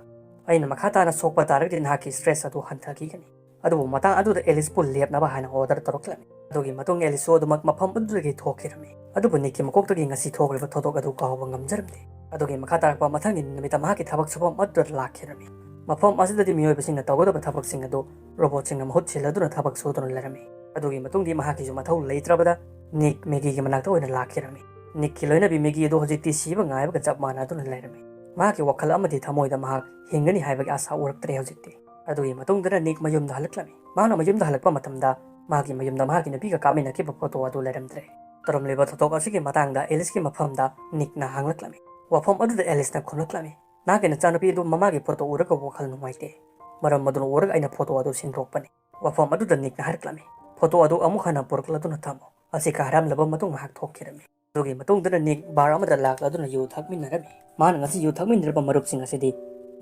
ꯑꯩꯅ ꯃꯈꯥ ꯇꯥꯅ ꯁꯣꯛꯄ ꯇꯥꯔꯒꯗꯤ ꯅꯍꯥꯛꯀꯤ stress ꯑꯗꯨ ꯍꯟꯊꯈꯤꯒꯅꯤ꯫" ꯑꯗꯨꯕꯨ ꯃꯇꯥꯡ ꯑꯗꯨꯗ Aliceꯄꯨ ꯂꯦꯞꯅꯕ ꯍꯥꯏꯅ order ꯇꯧꯔꯛꯂꯝꯃꯤ꯫ ꯑꯗꯨꯒꯤ ꯃꯇꯨꯡ Aliceꯁꯨ ꯑꯗꯨꯃꯛ ꯃꯐꯝ ꯑꯗꯨꯗꯒꯤ ꯊꯣꯛꯈꯤꯔꯝꯃꯤ꯫ ꯑꯗꯨꯕꯨ Nickꯀꯤ ꯃꯀꯣꯛꯇꯒꯤ ꯉꯁꯤ ꯊꯣꯛꯂꯤꯕ ꯊꯧꯗꯣꯛ ꯑꯗꯨ ꯀꯥꯎꯕ ꯉꯝꯖꯔꯝꯗꯦ꯫ ꯑꯗꯨꯒꯤ ꯃꯈꯥ ꯇꯥꯔꯛꯄ ꯃꯊꯪꯒꯤ ꯅꯨꯃꯤꯠꯇ ꯃꯍꯥꯛꯀꯤ ꯊꯕꯛ ꯁꯨꯐꯝ ꯑꯗꯨꯗ ꯂꯥꯛꯈꯤꯔꯝꯃꯤ꯫ ꯃꯐꯝ ꯑꯁꯤꯗꯗꯤ ꯃꯤꯑꯣꯏꯕꯁꯤꯡꯅ ꯇꯧꯒꯗꯕ ꯊꯕꯛꯁꯤꯡ ꯑꯗꯨ robotꯁꯤꯡꯅ ꯃꯍꯨꯠ ꯁꯤꯜꯂꯗꯨꯅ ꯊꯕꯛ ꯁꯨꯗꯨꯅ ꯂꯩꯔꯝꯃꯤ꯫ ꯑꯗꯨꯒꯤ ꯃꯇꯨꯡꯗꯤ ꯃꯍꯥꯛꯀꯤꯁꯨ ꯃꯊꯧ ꯂꯩꯇ꯭ꯔꯕꯗ Nick Maggieꯒꯤ ꯃꯅꯥꯛꯇ ꯑꯣꯏꯅ ꯂꯥꯛꯈꯤꯔꯝꯃꯤ꯫ Nickꯀꯤ ꯂꯣꯏꯅꯕꯤ Maggie ꯑꯗꯨ ꯍꯧꯖꯤꯛꯇꯤ ꯁꯤꯕ ꯉꯥꯏꯕꯒ ꯆꯞ ꯃꯥꯟꯅꯗꯨꯅ ꯂꯩꯔꯝꯃꯤ꯫ ꯃꯍꯥꯛꯀꯤ ꯋꯥꯈꯜ ꯑꯃꯗꯤ ꯊꯃꯣꯏꯗ ꯃꯍꯥꯛ ꯍꯤꯡꯒꯅꯤ ꯍꯥꯏꯕꯒꯤ ꯑꯥꯁꯥ ꯎꯔꯛꯇ꯭ꯔꯦ ꯍꯧꯖꯤꯛꯇꯤ꯫ ꯑꯗꯨꯒꯤ ꯃꯇꯨꯡꯗꯅ Nick ꯃꯌꯨꯝꯗ ꯍꯜꯂꯛꯂꯝꯃꯤ꯫ ꯃꯍꯥꯛꯅ ꯃꯌꯨꯝꯗ ꯍꯜꯂꯛꯄ ꯃꯇꯝꯗ ꯃꯍꯥꯛꯀꯤ ꯃꯌꯨꯝꯗ ꯃꯍꯥꯛꯀꯤ ꯅꯨꯄꯤꯒ ꯀꯥꯞꯃꯤꯟꯅꯈꯤꯕ photo ꯑꯗꯨ ꯂꯩꯔꯝꯗ꯭ꯔꯦ꯫ ꯇꯧꯔꯝꯂꯤꯕ ꯊꯧꯗꯣꯛ ꯑꯁꯤꯒꯤ ꯃꯇꯥꯡꯗ Aliceꯀꯤ ꯃꯐꯝꯗ Nickꯅ ꯍꯪꯂꯛꯂꯝꯃꯤ꯫ ꯋꯥꯐꯝ ꯑꯗꯨꯗ Aliceꯅ ꯈꯨꯝꯂꯛꯂꯝꯃꯤ, "ꯅꯍꯥꯛꯀꯤ ꯅꯆꯥꯅꯨꯄꯤ ꯑꯗꯨ ꯃꯃꯥꯒꯤ photo ꯎꯔꯒ ꯋꯥꯈꯜ ꯅꯨꯡꯉꯥꯏꯇꯦ꯫ ꯃꯔꯝ ꯑꯗꯨꯅ ꯎꯔꯒ ꯑꯩꯅ photo ꯑꯗꯨ ꯁꯤꯟꯗꯣꯛꯄꯅꯤ꯫" ꯋꯥꯐꯝ ꯑꯗꯨꯗ Nickꯅ ꯍꯥꯏꯔꯛꯂꯝꯃꯤ, "Photo ꯑꯗꯨ ꯑꯃꯨꯛ ꯍꯟꯅ ꯄꯨꯔꯛꯂꯗꯨꯅ ꯊꯝꯃꯨ꯫" ꯑꯁꯤ ꯀꯥ ꯍꯥꯏꯔꯝꯂꯕ ꯃꯇꯨꯡ ꯉꯥꯏꯍꯥꯛ ꯊꯣꯛꯈꯤꯔꯝꯃꯤ꯫ ꯑꯗꯨꯒꯤ ꯃꯇꯨꯡꯗꯅ Nick bar ꯑꯃꯗ ꯂꯥꯛꯂꯗꯨꯅ ꯌꯨ ꯊꯛꯃꯤꯟꯅꯔꯝꯃꯤ꯫ ꯃꯥꯅ ꯉꯁꯤ ꯌꯨ ꯊꯛꯃꯤꯟꯅꯔꯕ ꯃꯔꯨꯞꯁꯤꯡ ꯑꯁꯤꯗꯤ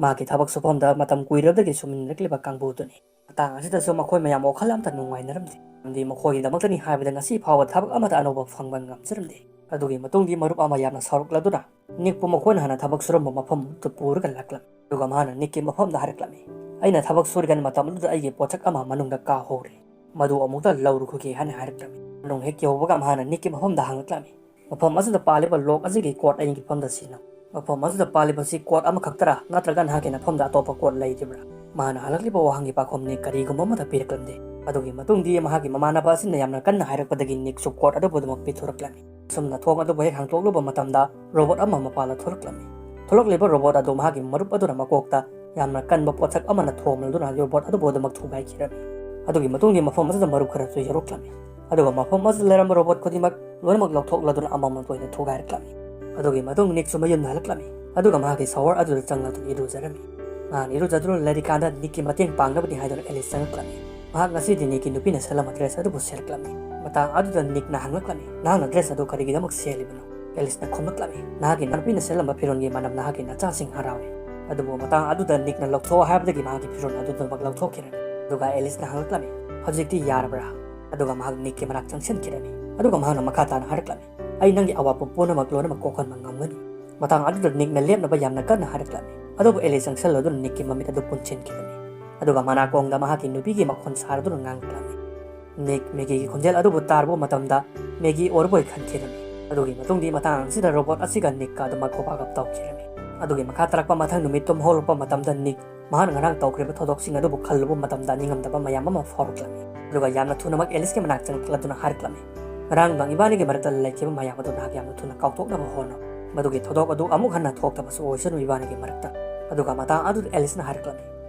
ꯃꯍꯥꯛꯀꯤ ꯊꯕꯛ ꯁꯨꯐꯝꯗ ꯃꯇꯝ ꯀꯨꯏꯔꯕꯗꯒꯤ ꯁꯨꯃꯤꯟꯅꯔꯛꯂꯤꯕ ꯀꯥꯡꯕꯨꯗꯨꯅꯤ꯫ ꯃꯇꯥꯡ ꯑꯁꯤꯗꯁꯨ ꯃꯈꯣꯏ ꯃꯌꯥꯝ ꯋꯥꯈꯜ ꯑꯝꯇ ꯅꯨꯡꯉꯥꯏꯅꯔꯝꯗꯦ, ꯃꯔꯝꯗꯤ ꯃꯈꯣꯏꯒꯤꯗꯃꯛꯇꯅꯤ ꯍꯥꯏꯕꯗ ꯉꯁꯤ ꯐꯥꯎꯕ ꯊꯕꯛ ꯑꯃꯠꯇ ꯑꯅꯧꯕ ꯐꯪꯕ ꯉꯝꯖꯔꯝꯗꯦ꯫ ꯑꯗꯨꯒꯤ ꯃꯇꯨꯡꯗꯤ ꯃꯔꯨꯞ ꯑꯃ ꯌꯥꯝꯅ ꯁꯥꯎꯔꯛꯂꯗꯨꯅ Nickꯄꯨ ꯃꯈꯣꯏꯅ ꯍꯥꯟꯅ ꯊꯕꯛ ꯁꯨꯔꯝꯕ ꯃꯐꯝ ꯑꯗꯨꯗ ꯄꯨꯔꯒ ꯂꯥꯛꯂꯝꯃꯤ꯫ ꯑꯗꯨꯒ ꯃꯍꯥꯛꯅ Nickꯀꯤ ꯃꯐꯝꯗ ꯍꯥꯏꯔꯛꯂꯝꯃꯤ, "ꯑꯩꯅ ꯊꯕꯛ ꯁꯨꯔꯤꯀꯥꯟ ꯃꯇꯝ ꯑꯗꯨꯗ ꯑꯩꯒꯤ ꯄꯣꯠꯁꯛ ꯑꯃ ꯃꯅꯨꯡꯗ ꯀꯥꯍꯧꯔꯦ꯫ ꯃꯗꯨ ꯑꯃꯨꯛꯇ ꯂꯧꯔꯨꯈꯤꯒꯦ" ꯍꯥꯏꯅ ꯍꯥꯏꯔꯛꯂꯝꯃꯤ꯫ ꯅꯣꯡ ꯍꯦꯛ ꯌꯧꯕꯒ ꯃꯍꯥꯛꯅ ꯅꯤꯛꯀꯤ ꯃꯐꯝꯗ ꯍꯪꯂꯛꯂꯝꯃꯤ, "ꯃꯐꯝ ꯑꯁꯤꯗ ꯄꯥꯜꯂꯤꯕ ꯂꯣꯛ ꯑꯁꯤꯒꯤ ꯀꯣꯗ ꯑꯩꯒꯤ ꯃꯐꯝꯗ ꯁꯤꯟꯅꯧ꯫ ꯃꯐꯝ ꯑꯁꯤꯗ ꯄꯥꯜꯂꯤꯕꯁꯤ ꯀꯣꯗ ꯑꯃꯈꯛꯇꯔꯥ, ꯅꯠꯇ꯭ꯔꯒ ꯅꯍꯥꯛꯀꯤ ꯅꯐꯝꯗ ꯑꯇꯣꯞꯄ ꯀꯣꯗ ꯂꯩꯔꯤꯕ꯭ꯔꯥ?" ꯃꯍꯥꯛꯅ ꯍꯪꯂꯛꯂꯤꯕ ꯋꯥꯍꯪꯒꯤ ꯄꯥꯎꯈꯨꯝꯅꯤ ꯀꯔꯤꯒꯨꯝꯕ ꯑꯃꯠꯇ ꯄꯤꯔꯛꯂꯝꯗꯦ꯫ ꯑꯗꯨꯒꯤ ꯃꯇꯨꯡꯗꯤ ꯃꯍꯥꯛꯀꯤ ꯃꯃꯥꯟꯅꯕ ꯑꯁꯤꯅ ꯌꯥꯝꯅ ꯀꯟꯅ ꯍꯥꯏꯔꯛꯄꯗꯒꯤ ꯅꯤꯛꯁꯨ ꯀꯣꯗ ꯑꯗꯨꯕꯨ ꯑꯗꯨꯃꯛ ꯄꯤꯊꯣꯔꯛꯂꯝꯃꯤ꯫ ꯑꯁꯨꯝꯅ ꯊꯣꯡ ꯑꯗꯨꯕꯨ ꯍꯦꯛ ꯍꯥꯡꯇꯣꯛꯂꯨꯕ ꯃꯇꯝꯗ ꯔꯣꯕꯣꯠ ꯑꯃ ꯃꯄꯥꯟꯗ ꯊꯣꯛꯂꯛꯂꯝꯃꯤ꯫ ꯊꯣꯛꯂꯛꯂꯤꯕ ꯔꯣꯕꯣꯠ ꯑꯗꯨ ꯃꯍꯥꯛꯀꯤ ꯃꯔꯨꯞ ꯑꯗꯨꯅ ꯃꯀꯣꯛꯇ ꯌꯥꯝꯅ ꯀꯟꯕ ꯄꯣꯠꯁꯛ ꯑꯃꯅ ꯊꯣꯝꯂꯗꯨꯅ ꯔꯣꯕꯣꯠ ꯑꯗꯨꯕꯨ ꯑꯗꯨꯃꯛ ꯊꯨꯒꯥꯏꯈꯤꯔꯝꯃꯤ꯫ ꯑꯗꯨꯒꯤ ꯃꯇꯨꯡꯗꯤ ꯃꯐꯝ ꯑꯗꯨꯗ ꯃꯔꯨꯞ ꯈꯔꯁꯨ ꯌꯧꯔꯛꯂꯝꯃꯤ꯫ ꯑꯗꯨꯒ ꯃꯐꯝ ꯑꯁꯤꯗ ꯂꯩꯔꯝꯕ ꯔꯣꯕꯣꯠ ꯈꯨꯗꯤꯡꯃꯛ ꯂꯣꯏꯅꯃꯛ ꯂꯧꯊꯣꯛꯂꯗꯨꯅ ꯑꯃꯃꯝ ꯑꯣꯏꯅ ꯊꯨꯒꯥꯏꯔꯛꯂꯝꯃꯤ꯫ ꯑꯗꯨꯒꯤ ꯃꯇꯨꯡ ꯅꯤꯛꯁꯨ ꯃꯌꯨꯝꯗ ꯍꯜꯂꯛꯂꯝꯃꯤ꯫ ꯑꯗꯨꯒ ꯃꯍꯥꯛꯀꯤ ꯁꯥꯋꯔ ꯑꯗꯨꯗ ꯆꯪꯂꯗꯨꯅ ꯏꯔꯨꯖꯔꯝꯃꯤ꯫ ꯃꯍꯥꯛꯅ ꯏꯔꯨꯖꯗꯨꯅ ꯂꯩꯔꯤꯀꯥꯟꯗ ꯅꯤꯛꯀꯤ ꯃꯇꯦꯡ ꯄꯥꯡꯅꯕꯅꯤ ꯍꯥꯏꯗꯨꯅ ꯑꯦꯂꯤꯁ ꯆꯪꯂꯛꯂꯝꯃꯤ꯫ ꯃꯍꯥꯛ ꯉꯁꯤꯗꯤ ꯅꯤꯛꯀꯤ ꯅꯨꯄꯤꯅ ꯁꯦꯠꯂꯝꯕ ꯗ꯭ꯔꯦꯁ ꯑꯗꯨꯕꯨ ꯁꯦꯠꯂꯛꯂꯝꯃꯤ꯫ ꯃꯇꯥꯡ ꯑꯗꯨꯗ ꯅꯤꯛꯅ ꯍꯪꯂꯛꯂꯝꯃꯤ, "ꯅꯍꯥꯛꯅ ꯗ꯭ꯔꯦꯁ ꯑꯗꯨ ꯀꯔꯤꯒꯤꯗꯃꯛ ꯁꯦꯠꯂꯤꯕꯅꯣ?" ꯑꯦꯂꯤꯁꯅ ꯈꯨꯝꯂꯛꯂꯝꯃꯤ, "ꯅꯍꯥꯛꯀꯤ ꯅꯨꯄꯤꯅ ꯁꯦꯠꯂꯝꯕ ꯐꯤꯔꯣꯜꯒꯤ ꯃꯅꯝ ꯅꯍꯥꯛꯀꯤ ꯅꯆꯥꯁꯤꯡ ꯍꯔꯥꯎꯏ꯫" ꯑꯗꯨꯕꯨ ꯃꯇꯥꯡ ꯑꯗꯨꯗ ꯅꯤꯛꯅ ꯂꯧꯊꯣꯛꯑꯣ ꯍꯥꯏꯕꯗꯒꯤ ꯃꯍꯥꯛꯀꯤ ꯐꯤꯔꯣꯜ ꯑꯗꯨꯗꯃꯛ ꯂꯧꯊꯣꯛꯈꯤꯔꯝꯃꯤ꯫ ꯑꯗꯨꯒ ꯑꯦꯂꯤꯁꯅ ꯍꯪꯂꯛꯂꯝꯃꯤ, "ꯍꯧꯖꯤꯛꯇꯤ ꯌꯥꯔꯕ꯭ꯔꯥ?" ꯑꯗꯨꯒ ꯃꯍꯥꯛ ꯅꯤꯛꯀꯤ ꯃꯅꯥꯛ ꯆꯪꯁꯤꯟꯈꯤꯔꯝꯃꯤ꯫ ꯑꯗꯨꯒ ꯃꯍꯥꯛꯅ ꯃꯈꯥ ꯇꯥꯅ ꯍꯥꯏꯔꯛꯂꯝꯃꯤ, "ꯑꯩ ꯅꯪꯒꯤ ꯑꯋꯥꯠꯄ ꯄꯨꯝꯅꯃꯛ ꯂꯣꯏꯅꯃꯛ ꯀꯣꯛꯍꯟꯕ ꯉꯝꯒꯅꯤ꯫" ꯃꯇꯥꯡ ꯑꯗꯨꯗ ꯅꯤꯛꯅ ꯂꯦꯞꯅꯕ ꯌꯥꯝꯅ ꯀꯟꯅ ꯍꯥꯏꯔꯛꯂꯝꯃꯤ꯫ ꯑꯗꯨꯕꯨ ꯑꯦꯂꯤꯁ ꯆꯪꯁꯤꯜꯂꯗꯨꯅ ꯅꯤꯛꯀꯤ ꯃꯃꯤꯠ ꯑꯗꯨ ꯄꯨꯟꯁꯤꯟꯈꯤꯔꯝꯃꯤ꯫ ꯑꯗꯨꯒ ꯃꯅꯥꯀꯣꯡꯗ ꯃꯍꯥꯛꯀꯤ ꯅꯨꯄꯤꯒꯤ ꯃꯈꯣꯟ ꯁꯥꯔꯗꯨꯅ ꯉꯥꯡꯂꯛꯂꯝꯃꯤ꯫ ꯅꯤꯛ ꯃꯦꯒꯤꯒꯤ ꯈꯣꯟꯖꯦꯜ ꯑꯗꯨꯕꯨ ꯇꯥꯔꯨꯕ ꯃꯇꯝꯗ ꯃꯦꯒꯤ ꯑꯣꯏꯔꯕꯣꯏ ꯈꯟꯈꯤꯔꯝꯃꯤ꯫ ꯑꯗꯨꯒꯤ ꯃꯇꯨꯡꯗꯤ ꯃꯇꯥꯡ ꯑꯁꯤꯗ ꯔꯣꯕꯣꯠ ꯑꯁꯤꯒ ꯅꯤꯛꯀ ꯑꯗꯨꯃꯛ ꯈꯣꯄꯥꯛ ꯇꯧꯈꯤꯔꯝꯃꯤ꯫ ꯑꯗꯨꯒꯤ ꯃꯈꯥ ꯇꯥꯔꯛꯄ ꯃꯊꯪ ꯅꯨꯃꯤꯠ ꯇꯨꯝ ꯍꯧꯔꯛꯄ ꯃꯇꯝꯗ ꯅꯤꯛ ꯃꯍꯥꯛꯅ ꯉꯔꯥꯡ ꯇꯧꯈ꯭ꯔꯤꯕ ꯊꯧꯗꯣꯛꯁꯤꯡ ꯑꯗꯨꯕꯨ ꯈꯜꯂꯨꯕ ꯃꯇꯝꯗ ꯅꯤꯡꯉꯝꯗꯕ ꯃꯌꯥꯝ ꯑꯃ ꯐꯥꯎꯔꯛꯂꯝꯃꯤ꯫ ꯑꯗꯨꯒ ꯌꯥꯝꯅ ꯊꯨꯅꯃꯛ ꯑꯦꯂꯤꯁꯀꯤ ꯃꯅꯥꯛ ꯆꯪꯂꯛꯂꯗꯨꯅ ꯍꯥꯏꯔꯛꯂꯝꯃꯤ, "ꯉꯔꯥꯡ ꯅꯨꯡꯗꯥꯡ ꯏꯕꯥꯅꯤꯒꯤ ꯃꯔꯛꯇ ꯂꯩꯈꯤꯕ ꯃꯌꯥꯝ ꯑꯗꯨ ꯅꯍꯥꯛ ꯌꯥꯝꯅ ꯊꯨꯅ ꯀꯥꯎꯊꯣꯛꯅꯕ ꯍꯣꯠꯅꯧ꯫ ꯃꯗꯨꯒꯤ ꯊꯧꯗꯣꯛ ꯑꯗꯨ ꯑꯃꯨꯛ ꯍꯟꯅ ꯊꯣꯛꯇꯕꯁꯨ ꯑꯣꯏꯁꯅꯨ ꯏꯕꯥꯅꯤꯒꯤ ꯃꯔꯛꯇ꯫" ꯑꯗꯨꯒ ꯃꯇꯥꯡ ꯑꯗꯨꯗ ꯑꯦꯂꯤꯁꯅ ꯍꯥꯏꯔꯛꯂꯝꯃꯤ,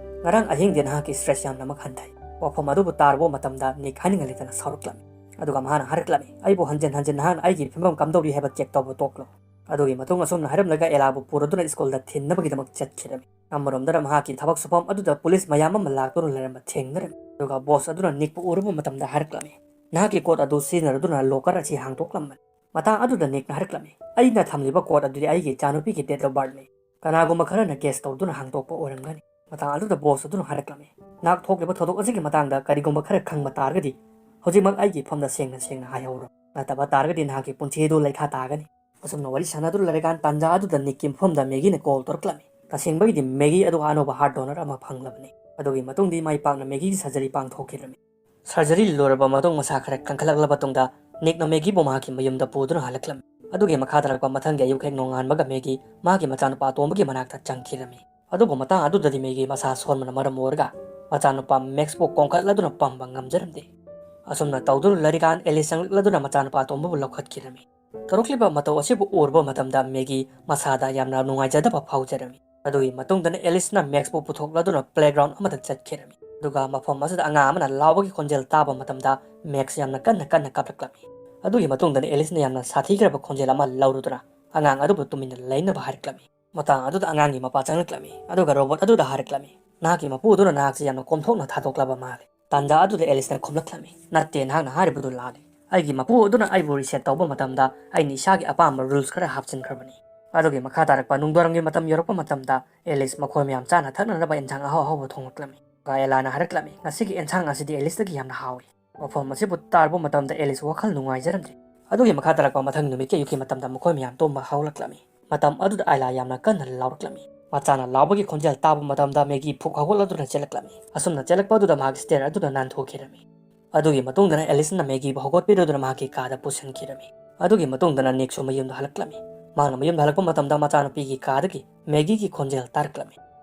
"ꯉꯔꯥꯡ ꯑꯍꯤꯡꯗꯤ ꯅꯍꯥꯛꯀꯤ ꯁ꯭ꯇ꯭ꯔꯦꯁ ꯌꯥꯝꯅꯃꯛ ꯍꯟꯊꯩ꯫" ꯋꯥꯐꯝ ꯑꯗꯨꯕꯨ ꯇꯥꯔꯨꯕ ꯃꯇꯝꯗ ꯅꯤꯛ ꯍꯥꯏꯅꯤꯡꯉꯥꯏ ꯂꯩꯇꯅ ꯁꯥꯎꯔꯛꯂꯝꯃꯤ꯫ ꯑꯗꯨꯒ ꯃꯍꯥꯛꯅ ꯍꯥꯏꯔꯛꯂꯝꯃꯤ, "ꯑꯩꯕꯨ ꯍꯟꯖꯤꯟ ꯍꯟꯖꯤꯟ ꯅꯍꯥꯛꯅ ꯑꯩꯒꯤ ꯐꯤꯕꯝ ꯀꯝꯗꯧꯔꯤ ꯍꯥꯏꯕ ꯆꯦꯛ ꯇꯧꯕ ꯇꯣꯛꯂꯣ꯫" ꯑꯗꯨꯒꯤ ꯃꯇꯨꯡ ꯑꯁꯨꯝꯅ ꯍꯥꯏꯔꯝꯂꯒ ꯑꯦꯂꯥꯕꯨ ꯄꯨꯔꯗꯨꯅ ꯁ꯭ꯀꯨꯜꯗ ꯊꯤꯟꯅꯕꯒꯤꯗꯃꯛ ꯆꯠꯈꯤꯔꯝꯃꯤ꯫ ꯑꯃꯔꯣꯝꯗꯅ ꯃꯍꯥꯛꯀꯤ ꯊꯕꯛ ꯁꯨꯐꯝ ꯑꯗꯨꯗ ꯄꯨꯂꯤꯁ ꯃꯌꯥꯝ ꯑꯃ ꯂꯥꯛꯇꯨꯅ ꯂꯩꯔꯝꯕ ꯊꯦꯡꯅꯔꯝꯃꯤ꯫ ꯑꯗꯨꯒ ꯕꯣꯁ ꯑꯗꯨꯅ ꯅꯤꯛꯄꯨ ꯎꯔꯨꯕ ꯃꯇꯝꯗ ꯍꯥꯏꯔꯛꯂꯝꯃꯤ, "ꯅꯍꯥꯛꯀꯤ ꯀꯣꯠ ꯑꯗꯨ ꯁꯤꯖꯤꯟꯅꯔꯗꯨꯅ ꯂꯣꯀꯔ ꯑꯁꯤ ꯍꯥꯡꯗꯣꯛꯂꯝꯕꯅꯤ꯫" ꯃꯇꯥꯡ ꯑꯗꯨꯗ ꯅꯤꯛꯅ ꯍꯥꯏꯔꯛꯂꯝꯃꯤ, "ꯑꯩꯅ ꯊꯝꯂꯤꯕ ꯀꯣꯠ ꯑꯗꯨꯗꯤ ꯑꯩꯒꯤ ꯏꯆꯥꯅꯨꯄꯤꯒꯤ date of birthꯅꯤ꯫ ꯀꯅꯥꯒꯨꯝꯕ ꯈꯔꯅ ꯒꯦꯁ ꯇꯧꯗꯨꯅ ꯍꯥꯡꯗꯣꯛꯄ ꯑꯣꯏꯔꯝꯒꯅꯤ꯫" ꯃꯇꯥꯡ ꯑꯗꯨꯗ ꯕꯣꯁ ꯑꯗꯨꯅ ꯍꯥꯏꯔꯛꯂꯝꯃꯤ, "ꯅꯍꯥꯛ ꯊꯣꯛꯂꯤꯕ ꯊꯧꯗꯣꯛ ꯑꯁꯤꯒꯤ ꯃꯇꯥꯡꯗ ꯀꯔꯤꯒꯨꯝꯕ ꯈꯔ ꯈꯪꯕ ꯇꯥꯔꯒꯗꯤ ꯍꯧꯖꯤꯛꯃꯛ ꯑꯩꯒꯤ ꯐꯝꯗ ꯁꯦꯡꯅ ꯁꯦꯡꯅ ꯍꯥꯏꯍꯧꯔꯣ꯫ ꯅꯠꯇꯕ ꯇꯥꯔꯒꯗꯤ ꯅꯍꯥꯛꯀꯤ ꯄꯨꯟꯁꯤ ꯑꯗꯨ ꯂꯩꯈꯥ ꯇꯥꯒꯅꯤ꯫" ꯑꯁꯨꯝꯅ ꯋꯥꯔꯤ ꯁꯥꯟꯅꯗꯨꯅ ꯂꯩꯔꯀꯥꯟ ꯇꯥꯟꯖꯥ ꯑꯗꯨꯗ ꯅꯤꯛꯀꯤ ꯃꯐꯝꯗ ꯃꯦꯒꯤꯅ ꯀꯣꯜ ꯇꯧꯔꯛꯂꯝꯃꯤ꯫ ꯇꯁꯦꯡꯕꯒꯤꯗꯤ ꯃꯦꯒꯤ ꯑꯗꯨ ꯑꯅꯧꯕ heart donor ꯑꯃ ꯐꯪꯂꯕꯅꯤ꯫ ꯑꯗꯨꯒꯤ ꯃꯇꯨꯡꯗꯤ ꯃꯥꯏ ꯄꯥꯛꯅ ꯃꯦꯒꯤꯒꯤ ꯁꯔꯖꯔꯤ ꯄꯥꯡꯊꯣꯛꯈꯤꯔꯝꯃꯤ꯫ ꯁꯔꯖꯔꯤ ꯂꯣꯏꯔꯕ ꯃꯇꯨꯡ ꯃꯁꯥ ꯈꯔ ꯀꯟꯈꯠꯂꯛꯂꯕ ꯇꯨꯡꯗ ꯅꯤꯛꯅ ꯃꯦꯒꯤꯕꯨ ꯃꯍꯥꯛꯀꯤ ꯃꯌꯨꯝꯗ ꯄꯨꯗꯨꯅ ꯍꯜꯂꯛꯂꯝꯃꯤ꯫ ꯑꯗꯨꯒꯤ ꯃꯈꯥ ꯇꯥꯔꯛꯄ ꯃꯊꯪꯒꯤ ꯑꯌꯨꯛ ꯍꯦꯛ ꯅꯣꯡꯉꯥꯟꯕꯒ ꯃꯦꯒꯤ ꯃꯍꯥꯛꯀꯤ ꯃꯆꯥꯅꯨꯄꯥ ꯑꯇꯣꯝꯕꯒꯤ ꯃꯅꯥꯛꯇ ꯆꯪꯈꯤꯔꯝꯃꯤ꯫ ꯑꯗꯨꯕꯨ ꯃꯇꯥꯡ ꯑꯗꯨꯗꯗꯤ ꯃꯦꯒꯤ ꯃꯁꯥ ꯁꯣꯟꯕꯅ ꯃꯔꯝ ꯑꯣꯏꯔꯒ ꯃꯆꯥꯅꯨꯄꯥ ꯃꯦꯛꯁꯄꯨ ꯀꯣꯟꯈꯠꯂꯗꯨꯅ ꯄꯝꯕ ꯉꯝꯖꯔꯝꯗꯦ꯫ ꯑꯁꯨꯝꯅ ꯇꯧꯗꯨꯅ ꯂꯩꯔꯤꯀꯥꯟ ꯑꯦꯂꯤꯁ ꯆꯪꯂꯛꯂꯗꯨꯅ ꯃꯆꯥꯅꯨꯄꯥ ꯑꯇꯣꯝꯕꯕꯨ ꯂꯧꯈꯠꯈꯤꯔꯝꯃꯤ꯫ ꯇꯧꯔꯛꯂꯤꯕ ꯃꯇꯧ ꯑꯁꯤꯕꯨ ꯎꯔꯨꯕ ꯃꯇꯝꯗ ꯃꯦꯒꯤ ꯃꯁꯥꯗ ꯌꯥꯝꯅ ꯅꯨꯡꯉꯥꯏꯖꯗꯕ ꯐꯥꯎꯖꯔꯝꯃꯤ꯫ ꯑꯗꯨꯒꯤ ꯃꯇꯨꯡꯗꯅ ꯑꯦꯂꯤꯁꯅ ꯃꯦꯛꯁꯄꯨ ꯄꯨꯊꯣꯛꯂꯗꯨꯅ playground ꯑꯃꯗ ꯆꯠꯈꯤꯔꯝꯃꯤ꯫ ꯑꯗꯨꯒ ꯃꯐꯝ ꯑꯁꯤꯗ ꯑꯉꯥꯡ ꯑꯃꯅ ꯂꯥꯎꯕꯒꯤ ꯈꯣꯟꯖꯦꯜ ꯇꯥꯕ ꯃꯇꯝꯗ ꯃꯦꯛꯁ ꯌꯥꯝꯅ ꯀꯟꯅ ꯀꯟꯅ ꯀꯞꯂꯛꯂꯝꯃꯤ꯫ ꯑꯗꯨꯒꯤ ꯃꯇꯨꯡꯗꯅ ꯑꯦꯂꯤꯁꯅ ꯌꯥꯝꯅ ꯁꯥꯊꯤꯈ꯭ꯔꯕ ꯈꯣꯟꯖꯦꯜ ꯑꯃ ꯂꯧꯔꯨꯗꯨꯅ ꯑꯉꯥꯡ ꯑꯗꯨꯕꯨ ꯇꯨꯃꯤꯟꯅ ꯂꯩꯅꯕ ꯍꯥꯏꯔꯛꯂꯝꯃꯤ꯫ ꯃꯇꯥꯡ ꯑꯗꯨꯗ ꯑꯉꯥꯡꯒꯤ ꯃꯄꯥ ꯆꯪꯂꯛꯂꯝꯃꯤ꯫ ꯑꯗꯨꯒ ꯔꯣꯕꯣꯠ ꯑꯗꯨꯗ ꯍꯥꯏꯔꯛꯂꯝꯃꯤ, "ꯅꯍꯥꯛꯀꯤ ꯃꯄꯨ ꯑꯗꯨꯅ ꯅꯍꯥꯛꯁꯤ ꯌꯥꯝꯅ ꯀꯣꯝꯊꯣꯛꯅ ꯊꯥꯗꯣꯛꯂꯕ ꯃꯥꯜꯂꯦ꯫" ꯇꯥꯟꯖꯥ ꯑꯗꯨꯗ ꯑꯦꯂꯤꯁꯅ ꯈꯨꯝꯂꯛꯂꯝꯃꯤ, "ꯅꯠꯇꯦ, ꯅꯍꯥꯛꯅ ꯍꯥꯏꯔꯤꯕꯗꯨ ꯂꯥꯜꯂꯤ꯫ ꯑꯩꯒꯤ ꯃꯄꯨ ꯑꯗꯨꯅ ꯑꯩꯕꯨ reset ꯇꯧꯕ ꯃꯇꯝꯗ ꯑꯩꯅ ꯏꯁꯥꯒꯤ ꯑꯄꯥꯝꯕ rules ꯈꯔ ꯍꯥꯞꯆꯤꯟꯈ꯭ꯔꯕꯅꯤ꯫" ꯑꯗꯨꯒꯤ ꯃꯈꯥ ꯇꯥꯔꯛꯄ ꯅꯨꯡꯗꯥꯡꯋꯥꯏꯔꯝꯒꯤ ꯃꯇꯝ ꯌꯧꯔꯛꯄ ꯃꯇꯝꯗ ꯑꯦꯂꯤꯁ ꯃꯈꯣꯏ ꯃꯌꯥꯝ ꯆꯥꯅ ꯊꯛꯅꯅꯕ ꯑꯦꯟꯁꯥꯡ ꯑꯍꯥꯎ ꯑꯍꯥꯎꯕ ꯊꯣꯡꯂꯛꯂꯝꯃꯤ꯫ ꯑꯦꯂꯥꯅ ꯍꯥꯏꯔꯛꯂꯝꯃꯤ, "ꯉꯁꯤꯒꯤ ꯑꯦꯟꯁꯥꯡ ꯑꯁꯤꯗꯤ ꯑꯦꯂꯤꯁꯇꯒꯤ ꯌꯥꯝꯅ ꯍꯥꯎꯏ꯫" ꯃꯐꯝ ꯑꯁꯤꯕꯨ ꯇꯥꯔꯨꯕ ꯃꯇꯝꯗ ꯑꯦꯂꯤꯁ ꯋꯥꯈꯜ ꯅꯨꯡꯉꯥꯏꯖꯔꯝꯗ꯭ꯔꯦ꯫ ꯑꯗꯨꯒꯤ ꯃꯈꯥ ꯇꯥꯔꯛꯄ ꯃꯊꯪ ꯅꯨꯃꯤꯠꯀꯤ ꯑꯌꯨꯛꯀꯤ ꯃꯇꯝꯗ ꯃꯈꯣꯏ ꯃꯌꯥꯝ ꯇꯨꯝꯕ ꯍꯧꯔꯛꯂꯝꯃꯤ꯫ ꯃꯇꯝ ꯑꯗꯨꯗ ꯑꯥꯏꯂꯥ ꯌꯥꯝꯅ ꯀꯟꯅ ꯂꯥꯎꯔꯛꯂꯝꯃꯤ꯫ ꯃꯆꯥꯅ ꯂꯥꯎꯕꯒꯤ ꯈꯣꯟꯖꯦꯜ ꯇꯥꯕ ꯃꯇꯝꯗ ꯃꯦꯒꯤ ꯐꯨꯛ ꯍꯧꯒꯠꯂꯗꯨꯅ ꯆꯦꯜꯂꯛꯂꯝꯃꯤ꯫ ꯑꯁꯨꯝꯅ ꯆꯦꯜꯂꯛꯄ ꯑꯗꯨꯗ ꯃꯍꯥꯛ stair ꯑꯗꯨꯗ ꯅꯥꯟꯊꯣꯛꯈꯤꯔꯝꯃꯤ꯫ ꯑꯗꯨꯒꯤ ꯃꯇꯨꯡꯗꯅ ꯑꯦꯂꯤꯁꯅ ꯃꯦꯒꯤꯕꯨ ꯍꯧꯒꯠꯄꯤꯔꯗꯨꯅ ꯃꯍꯥꯛꯀꯤ ꯀꯥꯗ ꯄꯨꯁꯤꯟꯈꯤꯔꯝꯃꯤ꯫ ꯑꯗꯨꯒꯤ ꯃꯇꯨꯡꯗꯅ ꯅꯤꯛꯁꯨ ꯃꯌꯨꯝꯗ ꯍꯜꯂꯛꯂꯝꯃꯤ꯫ ꯃꯍꯥꯛꯅ ꯃꯌꯨꯝꯗ ꯍꯜꯂꯛꯄ ꯃꯇꯝꯗ ꯃꯆꯥꯅꯨꯄꯤꯒꯤ ꯀꯥꯗꯒꯤ ꯃꯦꯒꯤꯒꯤ ꯈꯣꯟꯖꯦꯜ ꯇꯥꯔꯛꯂꯝꯃꯤ꯫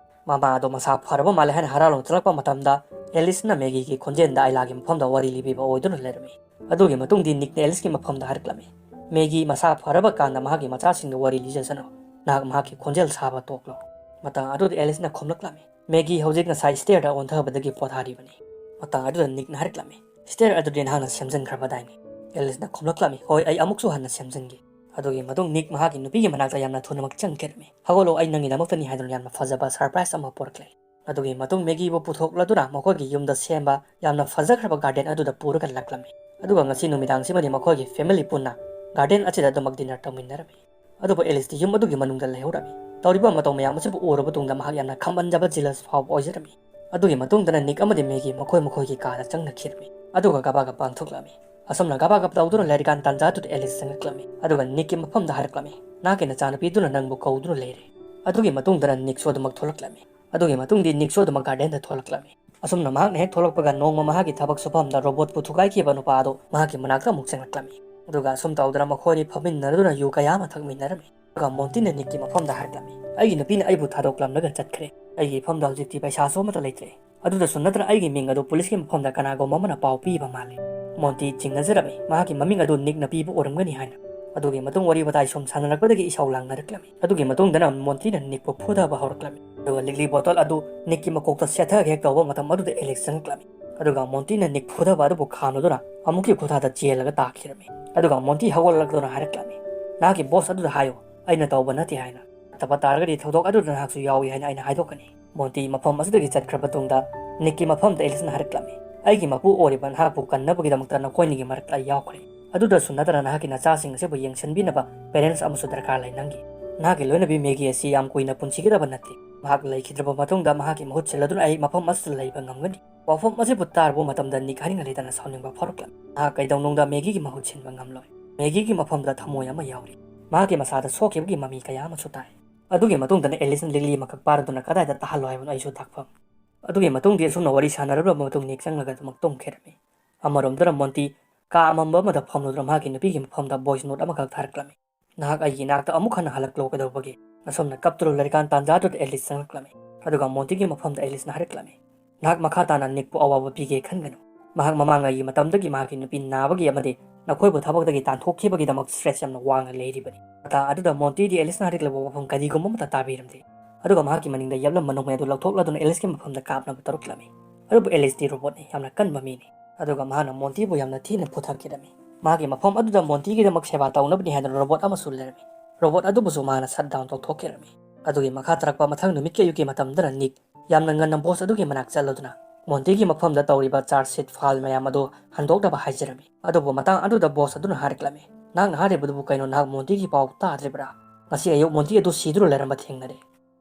ꯃꯃꯥ ꯑꯗꯣ ꯃꯁꯥ ꯐꯔꯕ ꯃꯥꯜꯂꯦ ꯍꯥꯏꯅ ꯍꯔꯥꯎꯅ ꯆꯪꯂꯛꯄ ꯃꯇꯝꯗ ꯑꯦꯂꯤꯁꯅ ꯃꯦꯒꯤꯒꯤ ꯈꯣꯟꯖꯦꯜꯗ ꯑꯥꯏꯂꯥꯒꯤ ꯃꯐꯝꯗ ꯋꯥꯔꯤ ꯂꯤꯕꯤꯕ ꯑꯣꯏꯗꯨꯅ ꯂꯩꯔꯝꯃꯤ꯫ ꯑꯗꯨꯒꯤ ꯃꯇꯨꯡꯗꯤ ꯅꯤꯛꯅ ꯑꯦꯂꯤꯁꯀꯤ ꯃꯐꯝꯗ ꯍꯥꯏꯔꯛꯂꯝꯃꯤ, "ꯃꯦꯒꯤ ꯃꯁꯥ ꯐꯔꯕ ꯀꯥꯟꯗ ꯃꯍꯥꯛꯀꯤ ꯃꯆꯥꯁꯤꯡꯒ ꯋꯥꯔꯤ ꯂꯤꯖꯁꯅꯨ꯫ ꯅꯍꯥꯛ ꯃꯍꯥꯛꯀꯤ ꯈꯣꯟꯖꯦꯜ ꯁꯥꯕ ꯇꯣꯛꯂꯣ꯫" ꯃꯇꯥꯡ ꯑꯗꯨꯗ ꯑꯦꯂꯤꯁꯅ ꯈꯨꯝꯂꯛꯂꯝꯃꯤ, "ꯃꯦꯒꯤ ꯍꯧꯖꯤꯛ ꯉꯁꯥꯏ stairꯗ ꯑꯣꯟꯊꯕꯗꯒꯤ ꯄꯣꯊꯥꯔꯤꯕꯅꯤ꯫" ꯃꯇꯥꯡ ꯑꯗꯨꯗ ꯅꯤꯛꯅ ꯍꯥꯏꯔꯛꯂꯝꯃꯤ, "Stair ꯑꯗꯨꯗꯤ ꯅꯍꯥꯛꯅ ꯁꯦꯝꯖꯤꯟꯈ꯭ꯔꯕꯗꯥꯏꯅꯦ?" ꯑꯦꯂꯤꯁꯅ ꯈꯨꯝꯂꯛꯂꯝꯃꯤ, "ꯍꯣꯏ, ꯑꯩ ꯑꯃꯨꯛꯁꯨ ꯍꯟꯅ ꯁꯦꯝꯖꯤꯟꯒꯦ꯫" ꯑꯗꯨꯒꯤ ꯃꯇꯨꯡ ꯅꯤꯛ ꯃꯍꯥꯛꯀꯤ ꯅꯨꯄꯤꯒꯤ ꯃꯅꯥꯛꯇ ꯌꯥꯝꯅ ꯊꯨꯅꯃꯛ ꯆꯪꯈꯤꯔꯝꯃꯤ꯫ "ꯍꯧꯒꯠꯂꯣ, ꯑꯩ ꯅꯪꯒꯤꯗꯃꯛꯇꯅꯤ" ꯍꯥꯏꯗꯨꯅ ꯌꯥꯝꯅ ꯐꯖꯕ surprise ꯑꯃ ꯄꯨꯔꯛꯂꯦ꯫ ꯑꯗꯨꯒꯤ ꯃꯇꯨꯡ ꯃꯦꯒꯤꯕꯨ ꯄꯨꯊꯣꯛꯂꯗꯨꯅ ꯃꯈꯣꯏꯒꯤ ꯌꯨꯝꯗ ꯁꯦꯝꯕ ꯌꯥꯝꯅ ꯐꯖꯈ꯭ꯔꯕ garden ꯑꯗꯨꯗ ꯄꯨꯔꯒ ꯂꯥꯛꯂꯝꯃꯤ꯫ ꯑꯗꯨꯒ ꯉꯁꯤ ꯅꯨꯃꯤꯗꯥꯡꯁꯤꯃꯗꯤ ꯃꯈꯣꯏꯒꯤ family ꯄꯨꯟꯅ garden ꯑꯁꯤꯗ ꯑꯗꯨꯃꯛ dinner ꯇꯧꯃꯤꯟꯅꯔꯝꯃꯤ꯫ ꯑꯗꯨꯕꯨ ꯑꯦꯂꯤꯁꯇꯤ ꯌꯨꯝ ꯑꯗꯨꯒꯤ ꯃꯅꯨꯡꯗ ꯂꯩꯍꯧꯔꯝꯃꯤ꯫ ꯇꯧꯔꯤꯕ ꯃꯇꯧ ꯃꯌꯥꯝ ꯑꯁꯤꯕꯨ ꯎꯔꯕ ꯇꯨꯡꯗ ꯃꯍꯥꯛ ꯌꯥꯝꯅ ꯈꯝꯕꯟꯖꯕ jealous ꯐꯥꯎꯕ ꯑꯣꯏꯖꯔꯝꯃꯤ꯫ ꯑꯗꯨꯒꯤ ꯃꯇꯨꯡꯗꯅ ꯅꯤꯛ ꯑꯃꯗꯤ ꯃꯦꯒꯤ ꯃꯈꯣꯏ ꯃꯈꯣꯏꯒꯤ ꯀꯥꯗ ꯆꯪꯅꯈꯤꯔꯝꯃꯤ꯫ ꯑꯗꯨꯒ ꯒꯕꯥ ꯒꯞ ꯄꯥꯡꯊꯣꯛꯂꯝꯃꯤ꯫ ꯑꯁꯨꯝꯅ ꯒꯕꯥ ꯒꯞ ꯇꯧꯗꯨꯅ ꯂꯩꯔꯤꯀꯥꯟ ꯇꯥꯟꯖꯥ ꯑꯗꯨꯗ ꯑꯦꯂꯤꯁ ꯆꯪꯂꯛꯂꯝꯃꯤ꯫ ꯑꯗꯨꯒ ꯅꯤꯛꯀꯤ ꯃꯐꯝꯗ ꯍꯥꯏꯔꯛꯂꯝꯃꯤ, "ꯅꯍꯥꯛꯀꯤ ꯅꯆꯥꯅꯨꯄꯤꯗꯨꯅ ꯅꯪꯕꯨ ꯀꯧꯗꯨꯅ ꯂꯩꯔꯦ꯫" ꯑꯗꯨꯒꯤ ꯃꯇꯨꯡꯗꯅ ꯅꯤꯛꯁꯨ ꯑꯗꯨꯃꯛ ꯊꯣꯛꯂꯛꯂꯝꯃꯤ꯫ ꯑꯗꯨꯒꯤ ꯃꯇꯨꯡꯗꯤ ꯅꯤꯛꯁꯨ ꯑꯗꯨꯃꯛ gardenꯗ ꯊꯣꯛꯂꯛꯂꯝꯃꯤ꯫ ꯑꯁꯨꯝꯅ ꯃꯍꯥꯛꯅ ꯍꯦꯛ ꯊꯣꯛꯂꯛꯄꯒ, ꯅꯣꯡꯃ ꯃꯍꯥꯛꯀꯤ ꯊꯕꯛ ꯁꯨꯐꯝꯗ ꯔꯣꯕꯣꯠꯄꯨ ꯊꯨꯒꯥꯏꯈꯤꯕ ꯅꯨꯄꯥ ꯑꯗꯨ ꯃꯍꯥꯛꯀꯤ ꯃꯅꯥꯛꯇ ꯑꯃꯨꯛ ꯆꯪꯂꯛꯂꯝꯃꯤ꯫ ꯑꯗꯨꯒ ꯑꯁꯨꯝ ꯇꯧꯗꯅ ꯃꯈꯣꯏꯅꯤ ꯐꯝꯃꯤꯟꯅꯗꯨꯅ ꯌꯨ ꯀꯌꯥ ꯑꯃ ꯊꯛꯃꯤꯟꯅꯔꯝꯃꯤ꯫ ꯑꯗꯨꯒ ꯃꯣꯟꯇꯤꯅ ꯅꯤꯛꯀꯤ ꯃꯐꯝꯗ ꯍꯥꯏꯔꯛꯂꯝꯃꯤ, "ꯑꯩꯒꯤ ꯅꯨꯄꯤꯅ ꯑꯩꯕꯨ ꯊꯥꯗꯣꯛꯂꯝꯂꯒ ꯆꯠꯈ꯭ꯔꯦ꯫ ꯑꯩꯒꯤ ꯏꯐꯝꯗ ꯍꯧꯖꯤꯛꯇꯤ ꯄꯩꯁꯥꯁꯨ ꯑꯃꯠꯇ ꯂꯩꯇ꯭ꯔꯦ꯫ ꯑꯗꯨꯗꯁꯨ ꯅꯠꯇꯅ ꯑꯩꯒꯤ ꯃꯤꯡ ꯑꯗꯨ ꯄꯨꯂꯤꯁꯀꯤ ꯃꯐꯝꯗ ꯀꯅꯥꯒꯨꯝꯕ ꯑꯃꯅ ꯄꯥꯎ ꯄꯤꯕ ꯃꯥꯜꯂꯤ꯫" ꯃꯣꯟꯇꯤ ꯆꯤꯡꯅꯖꯔꯝꯃꯤ꯫ ꯃꯍꯥꯛꯀꯤ ꯃꯃꯤꯡ ꯑꯗꯨ ꯅꯤꯛꯅ ꯄꯤꯕ ꯑꯣꯏꯔꯝꯒꯅꯤ ꯍꯥꯏꯅ꯫ ꯑꯗꯨꯒꯤ ꯃꯇꯨꯡ ꯋꯥꯔꯤ ꯋꯥꯇꯥꯏ ꯁꯨꯝ ꯁꯥꯟꯅꯔꯛꯄꯗꯒꯤ ꯏꯁꯧ ꯂꯥꯡꯅꯔꯛꯂꯝꯃꯤ꯫ ꯑꯗꯨꯒꯤ ꯃꯇꯨꯡꯗꯅ ꯃꯣꯟꯇꯤꯅ ꯅꯤꯛꯄꯨ ꯐꯨꯊꯕ ꯍꯧꯔꯛꯂꯝꯃꯤ꯫ ꯑꯗꯨꯒ ꯂꯤꯛꯂꯤ ꯕꯣꯇꯜ ꯑꯗꯨ ꯅꯤꯛꯀꯤ ꯃꯀꯣꯛꯇ ꯁꯦꯠꯊꯒꯦ ꯍꯦꯛ ꯇꯧꯕ ꯃꯇꯝ ꯑꯗꯨꯗ ꯑꯦꯂꯤꯁ ꯆꯪꯂꯛꯂꯝꯃꯤ꯫ ꯑꯗꯨꯒ ꯃꯣꯟꯇꯤꯅ ꯅꯤꯛ ꯐꯨꯊꯕ ꯑꯗꯨꯕꯨ ꯈꯥꯝꯂꯗꯨꯅ ꯑꯃꯨꯛꯀꯤ ꯈꯨꯊꯥꯗ ꯆꯦꯜꯂꯒ ꯇꯥꯈꯤꯔꯝꯃꯤ꯫ ꯑꯗꯨꯒ ꯃꯣꯟꯇꯤ ꯍꯧꯒꯠꯂꯛꯇꯨꯅ ꯍꯥꯏꯔꯛꯂꯝꯃꯤ, "ꯅꯍꯥꯛꯀꯤ ꯕꯣꯁ ꯑꯗꯨꯗ ꯍꯥꯏꯌꯨ, ꯑꯩꯅ ꯇꯧꯕ ꯅꯠꯇꯦ ꯍꯥꯏꯅ꯫ ꯅꯠꯇꯕ ꯇꯥꯔꯒꯗꯤ ꯊꯧꯗꯣꯛ ꯑꯗꯨꯗ ꯅꯍꯥꯛꯁꯨ ꯌꯥꯎꯏ ꯍꯥꯏꯅ ꯑꯩꯅ ꯍꯥꯏꯗꯣꯛꯀꯅꯤ꯫" ꯃꯣꯟꯇꯤ ꯃꯐꯝ ꯑꯁꯤꯗꯒꯤ ꯆꯠꯈ꯭ꯔꯕ ꯇꯨꯡꯗ ꯅꯤꯛꯀꯤ ꯃꯐꯝꯗ ꯑꯦꯂꯤꯁꯅ ꯍꯥꯏꯔꯛꯂꯝꯃꯤ, "ꯑꯩꯒꯤ ꯃꯄꯨ ꯑꯣꯏꯔꯤꯕ ꯅꯍꯥꯛꯄꯨ ꯀꯟꯅꯕꯒꯤꯗꯃꯛꯇ ꯅꯈꯣꯏꯅꯤꯒꯤ ꯃꯔꯛꯇ ꯑꯩ ꯌꯥꯎꯈ꯭ꯔꯦ꯫ ꯑꯗꯨꯗꯁꯨ ꯅꯠꯇꯅ ꯅꯍꯥꯛꯀꯤ ꯅꯆꯥꯁꯤꯡ ꯑꯁꯤꯕꯨ ꯌꯦꯡꯁꯤꯟꯕꯤꯅꯕ ꯄꯦꯔꯦꯟꯁ ꯑꯃꯁꯨ ꯗꯔꯀꯥꯔ ꯂꯩ ꯅꯪꯒꯤ꯫ ꯅꯍꯥꯛꯀꯤ ꯂꯣꯏꯅꯕꯤ ꯃꯦꯒꯤ ꯑꯁꯤ ꯌꯥꯝ ꯀꯨꯏꯅ ꯄꯨꯟꯁꯤꯒꯗꯕ ꯅꯠꯇꯦ꯫ ꯃꯍꯥꯛ ꯂꯩꯈꯤꯗ꯭ꯔꯕ ꯃꯇꯨꯡꯗ ꯃꯍꯥꯛꯀꯤ ꯃꯍꯨꯠ ꯁꯤꯜꯂꯗꯨꯅ ꯑꯩ ꯃꯐꯝ ꯑꯁꯤꯗ ꯂꯩꯕ ꯉꯝꯒꯅꯤ꯫" ꯋꯥꯐꯝ ꯑꯁꯤꯕꯨ ꯇꯥꯔꯨꯕ ꯃꯇꯝꯗ ꯅꯤꯛ ꯍꯥꯏꯅꯤꯡ ꯂꯩꯇꯅ ꯁꯥꯎꯅꯤꯡꯕ ꯐꯥꯎꯔꯛꯂꯝꯃꯤ꯫ ꯃꯍꯥꯛ ꯀꯩꯗꯧꯅꯨꯡꯗ ꯃꯦꯒꯤꯒꯤ ꯃꯍꯨꯠ ꯁꯤꯟꯕ ꯉꯝꯂꯣꯏ꯫ ꯃꯦꯒꯤꯒꯤ ꯃꯐꯝꯗ ꯊꯃꯣꯏ ꯑꯃ ꯌꯥꯎꯔꯤ꯫ ꯃꯍꯥꯛꯀꯤ ꯃꯁꯥꯗ ꯁꯣꯛꯈꯤꯕꯒꯤ ꯃꯃꯤ ꯀꯌꯥ ꯑꯃꯁꯨ ꯇꯥꯏ꯫ ꯑꯗꯨꯒꯤ ꯃꯇꯨꯡꯗꯅ ꯑꯦꯂꯤꯁꯅ ꯂꯤꯛꯂꯤ ꯑꯃꯈꯛ ꯄꯥꯔꯗꯨꯅ ꯀꯗꯥꯏꯗ ꯇꯥꯍꯜꯂꯣ ꯍꯥꯏꯕꯅꯣ ꯑꯩꯁꯨ ꯇꯥꯛꯐꯝ꯫ ꯑꯗꯨꯒꯤ ꯃꯇꯨꯡꯗꯤ ꯑꯁꯨꯝꯅ ꯋꯥꯔꯤ ꯁꯥꯟꯅꯔꯕ ꯃꯇꯨꯡ ꯅꯤꯛ ꯆꯪꯂꯒ ꯑꯗꯨꯃꯛ ꯇꯨꯝꯈꯤꯔꯝꯃꯤ꯫ ꯑꯃꯔꯣꯝꯗꯅ ꯃꯣꯟꯇꯤ ꯀꯥ ꯑꯃꯝꯕ ꯑꯃꯗ ꯐꯝꯂꯗꯨꯅ ꯃꯍꯥꯛꯀꯤ ꯅꯨꯄꯤꯒꯤ ꯃꯐꯝꯗ ꯚꯣꯏꯁ ꯅꯣꯠ ꯑꯃꯈꯛ ꯊꯥꯔꯛꯂꯝꯃꯤ꯫ "ꯅꯍꯥꯛ ꯑꯩꯒꯤ ꯏꯅꯥꯛꯇ ꯑꯃꯨꯛ ꯍꯟꯅ ꯍꯜꯂꯛꯂꯣ ꯀꯩꯗꯧꯕꯒꯦ?" ꯑꯁꯨꯝꯅ ꯀꯞꯇꯨꯅ ꯂꯩꯔꯤꯀꯥꯟ ꯇꯥꯟꯖꯥꯗꯨꯗ ꯑꯦꯂꯤꯁ ꯆꯪꯂꯛꯂꯝꯃꯤ꯫ ꯑꯗꯨꯒ ꯃꯣꯟꯇꯤꯒꯤ ꯃꯐꯝꯗ ꯑꯦꯂꯤꯁꯅ ꯍꯥꯏꯔꯛꯂꯝꯃꯤ, "ꯅꯍꯥꯛ ꯃꯈꯥ ꯇꯥꯅ ꯅꯤꯛꯄꯨ ꯑꯋꯥꯕ ꯄꯤꯒꯦ ꯈꯟꯒꯅꯨ꯫ ꯃꯍꯥꯛ ꯃꯃꯥꯡꯉꯩꯒꯤ ꯃꯇꯝꯗꯒꯤ ꯃꯍꯥꯛꯀꯤ ꯅꯨꯄꯤ ꯅꯥꯕꯒꯤ ꯑꯃꯗꯤ ꯅꯈꯣꯏꯕꯨ ꯊꯕꯛꯇꯒꯤ ꯇꯥꯟꯊꯣꯛꯈꯤꯕꯒꯤꯗꯃꯛ ꯁ꯭ꯇ꯭ꯔꯦꯁ ꯌꯥꯝꯅ ꯋꯥꯡꯅ ꯂꯩꯔꯤꯕꯅꯤ꯫" ꯃꯇꯥꯡ ꯑꯗꯨꯗ ꯃꯣꯟꯇꯤꯗꯤ ꯑꯦꯂꯤꯁꯅ ꯍꯥꯏꯔꯛꯂꯤꯕ ꯋꯥꯐꯝ ꯀꯔꯤꯒꯨꯝꯕ ꯑꯃꯠꯇ ꯇꯥꯕꯤꯔꯝꯗꯦ꯫ ꯑꯗꯨꯒ ꯃꯍꯥꯛꯀꯤ ꯃꯅꯤꯡꯗ ꯌꯦꯞꯂꯝꯕ ꯅꯣꯡꯃꯩ ꯑꯗꯨ ꯂꯧꯊꯣꯛꯂꯗꯨꯅ ꯑꯦꯂꯤꯁꯀꯤ ꯃꯐꯝꯗ ꯀꯥꯞꯅꯕ ꯇꯧꯔꯛꯂꯝꯃꯤ꯫ ꯑꯗꯨꯕꯨ ꯑꯦꯂꯤꯁꯇꯤ ꯔꯣꯕꯣꯠꯅꯤ, ꯌꯥꯝꯅ ꯀꯟꯕ ꯃꯤꯅꯤ꯫ ꯑꯗꯨꯒ ꯃꯍꯥꯛꯅ ꯃꯣꯟꯇꯤꯕꯨ ꯌꯥꯝꯅ ꯊꯤꯅ ꯐꯨꯊꯈꯤꯔꯝꯃꯤ꯫ ꯃꯍꯥꯛꯀꯤ ꯃꯐꯝ ꯑꯗꯨꯗ ꯃꯣꯟꯇꯤꯒꯤꯗꯃꯛ ꯁꯦꯕꯥ ꯇꯧꯅꯕꯅꯤ ꯍꯥꯏꯗꯨꯅ ꯔꯣꯕꯣꯠ ꯑꯃꯁꯨ ꯂꯩꯔꯝꯃꯤ꯫ ꯔꯣꯕꯣꯠ ꯑꯗꯨꯕꯨꯁꯨ ꯃꯍꯥꯛꯅ ꯁꯠ ꯗꯥꯎꯟ ꯇꯧꯊꯣꯛꯈꯤꯔꯝꯃꯤ꯫ ꯑꯗꯨꯒꯤ ꯃꯈꯥ ꯇꯥꯔꯛꯄ ꯃꯊꯪ ꯅꯨꯃꯤꯠꯀꯤ ꯑꯌꯨꯛꯀꯤ ꯃꯇꯝꯗꯅ ꯅꯤꯛ ꯌꯥꯝꯅ ꯉꯟꯅ ꯕꯣꯁ ꯑꯗꯨꯒꯤ ꯃꯅꯥꯛ ꯆꯠꯂꯗꯨꯅ ꯃꯣꯟꯇꯤꯒꯤ ꯃꯐꯝꯗ ꯇꯧꯔꯤꯕ ꯆꯥꯔꯖ ꯁꯤꯠ ꯐꯥꯏꯜ ꯃꯌꯥꯝ ꯑꯗꯨ ꯍꯟꯗꯣꯛꯅꯕ ꯍꯥꯏꯖꯔꯝꯃꯤ꯫ ꯑꯗꯨꯕꯨ ꯃꯇꯥꯡ ꯑꯗꯨꯗ ꯕꯣꯁ ꯑꯗꯨꯅ ꯍꯥꯏꯔꯛꯂꯝꯃꯤ, "ꯅꯍꯥꯛꯅ ꯍꯥꯏꯔꯤꯕꯗꯨꯕꯨ ꯀꯩꯅꯣ? ꯅꯍꯥꯛ ꯃꯣꯟꯇꯤꯒꯤ ꯄꯥꯎ ꯇꯥꯗ꯭ꯔꯤꯕ꯭ꯔꯥ? ꯉꯁꯤ ꯑꯌꯨꯛ ꯃꯣꯟꯇꯤ ꯑꯗꯨ ꯁꯤꯗꯨꯅ ꯂꯩꯔꯝꯕ ꯊꯦꯡꯅꯔꯦ꯫"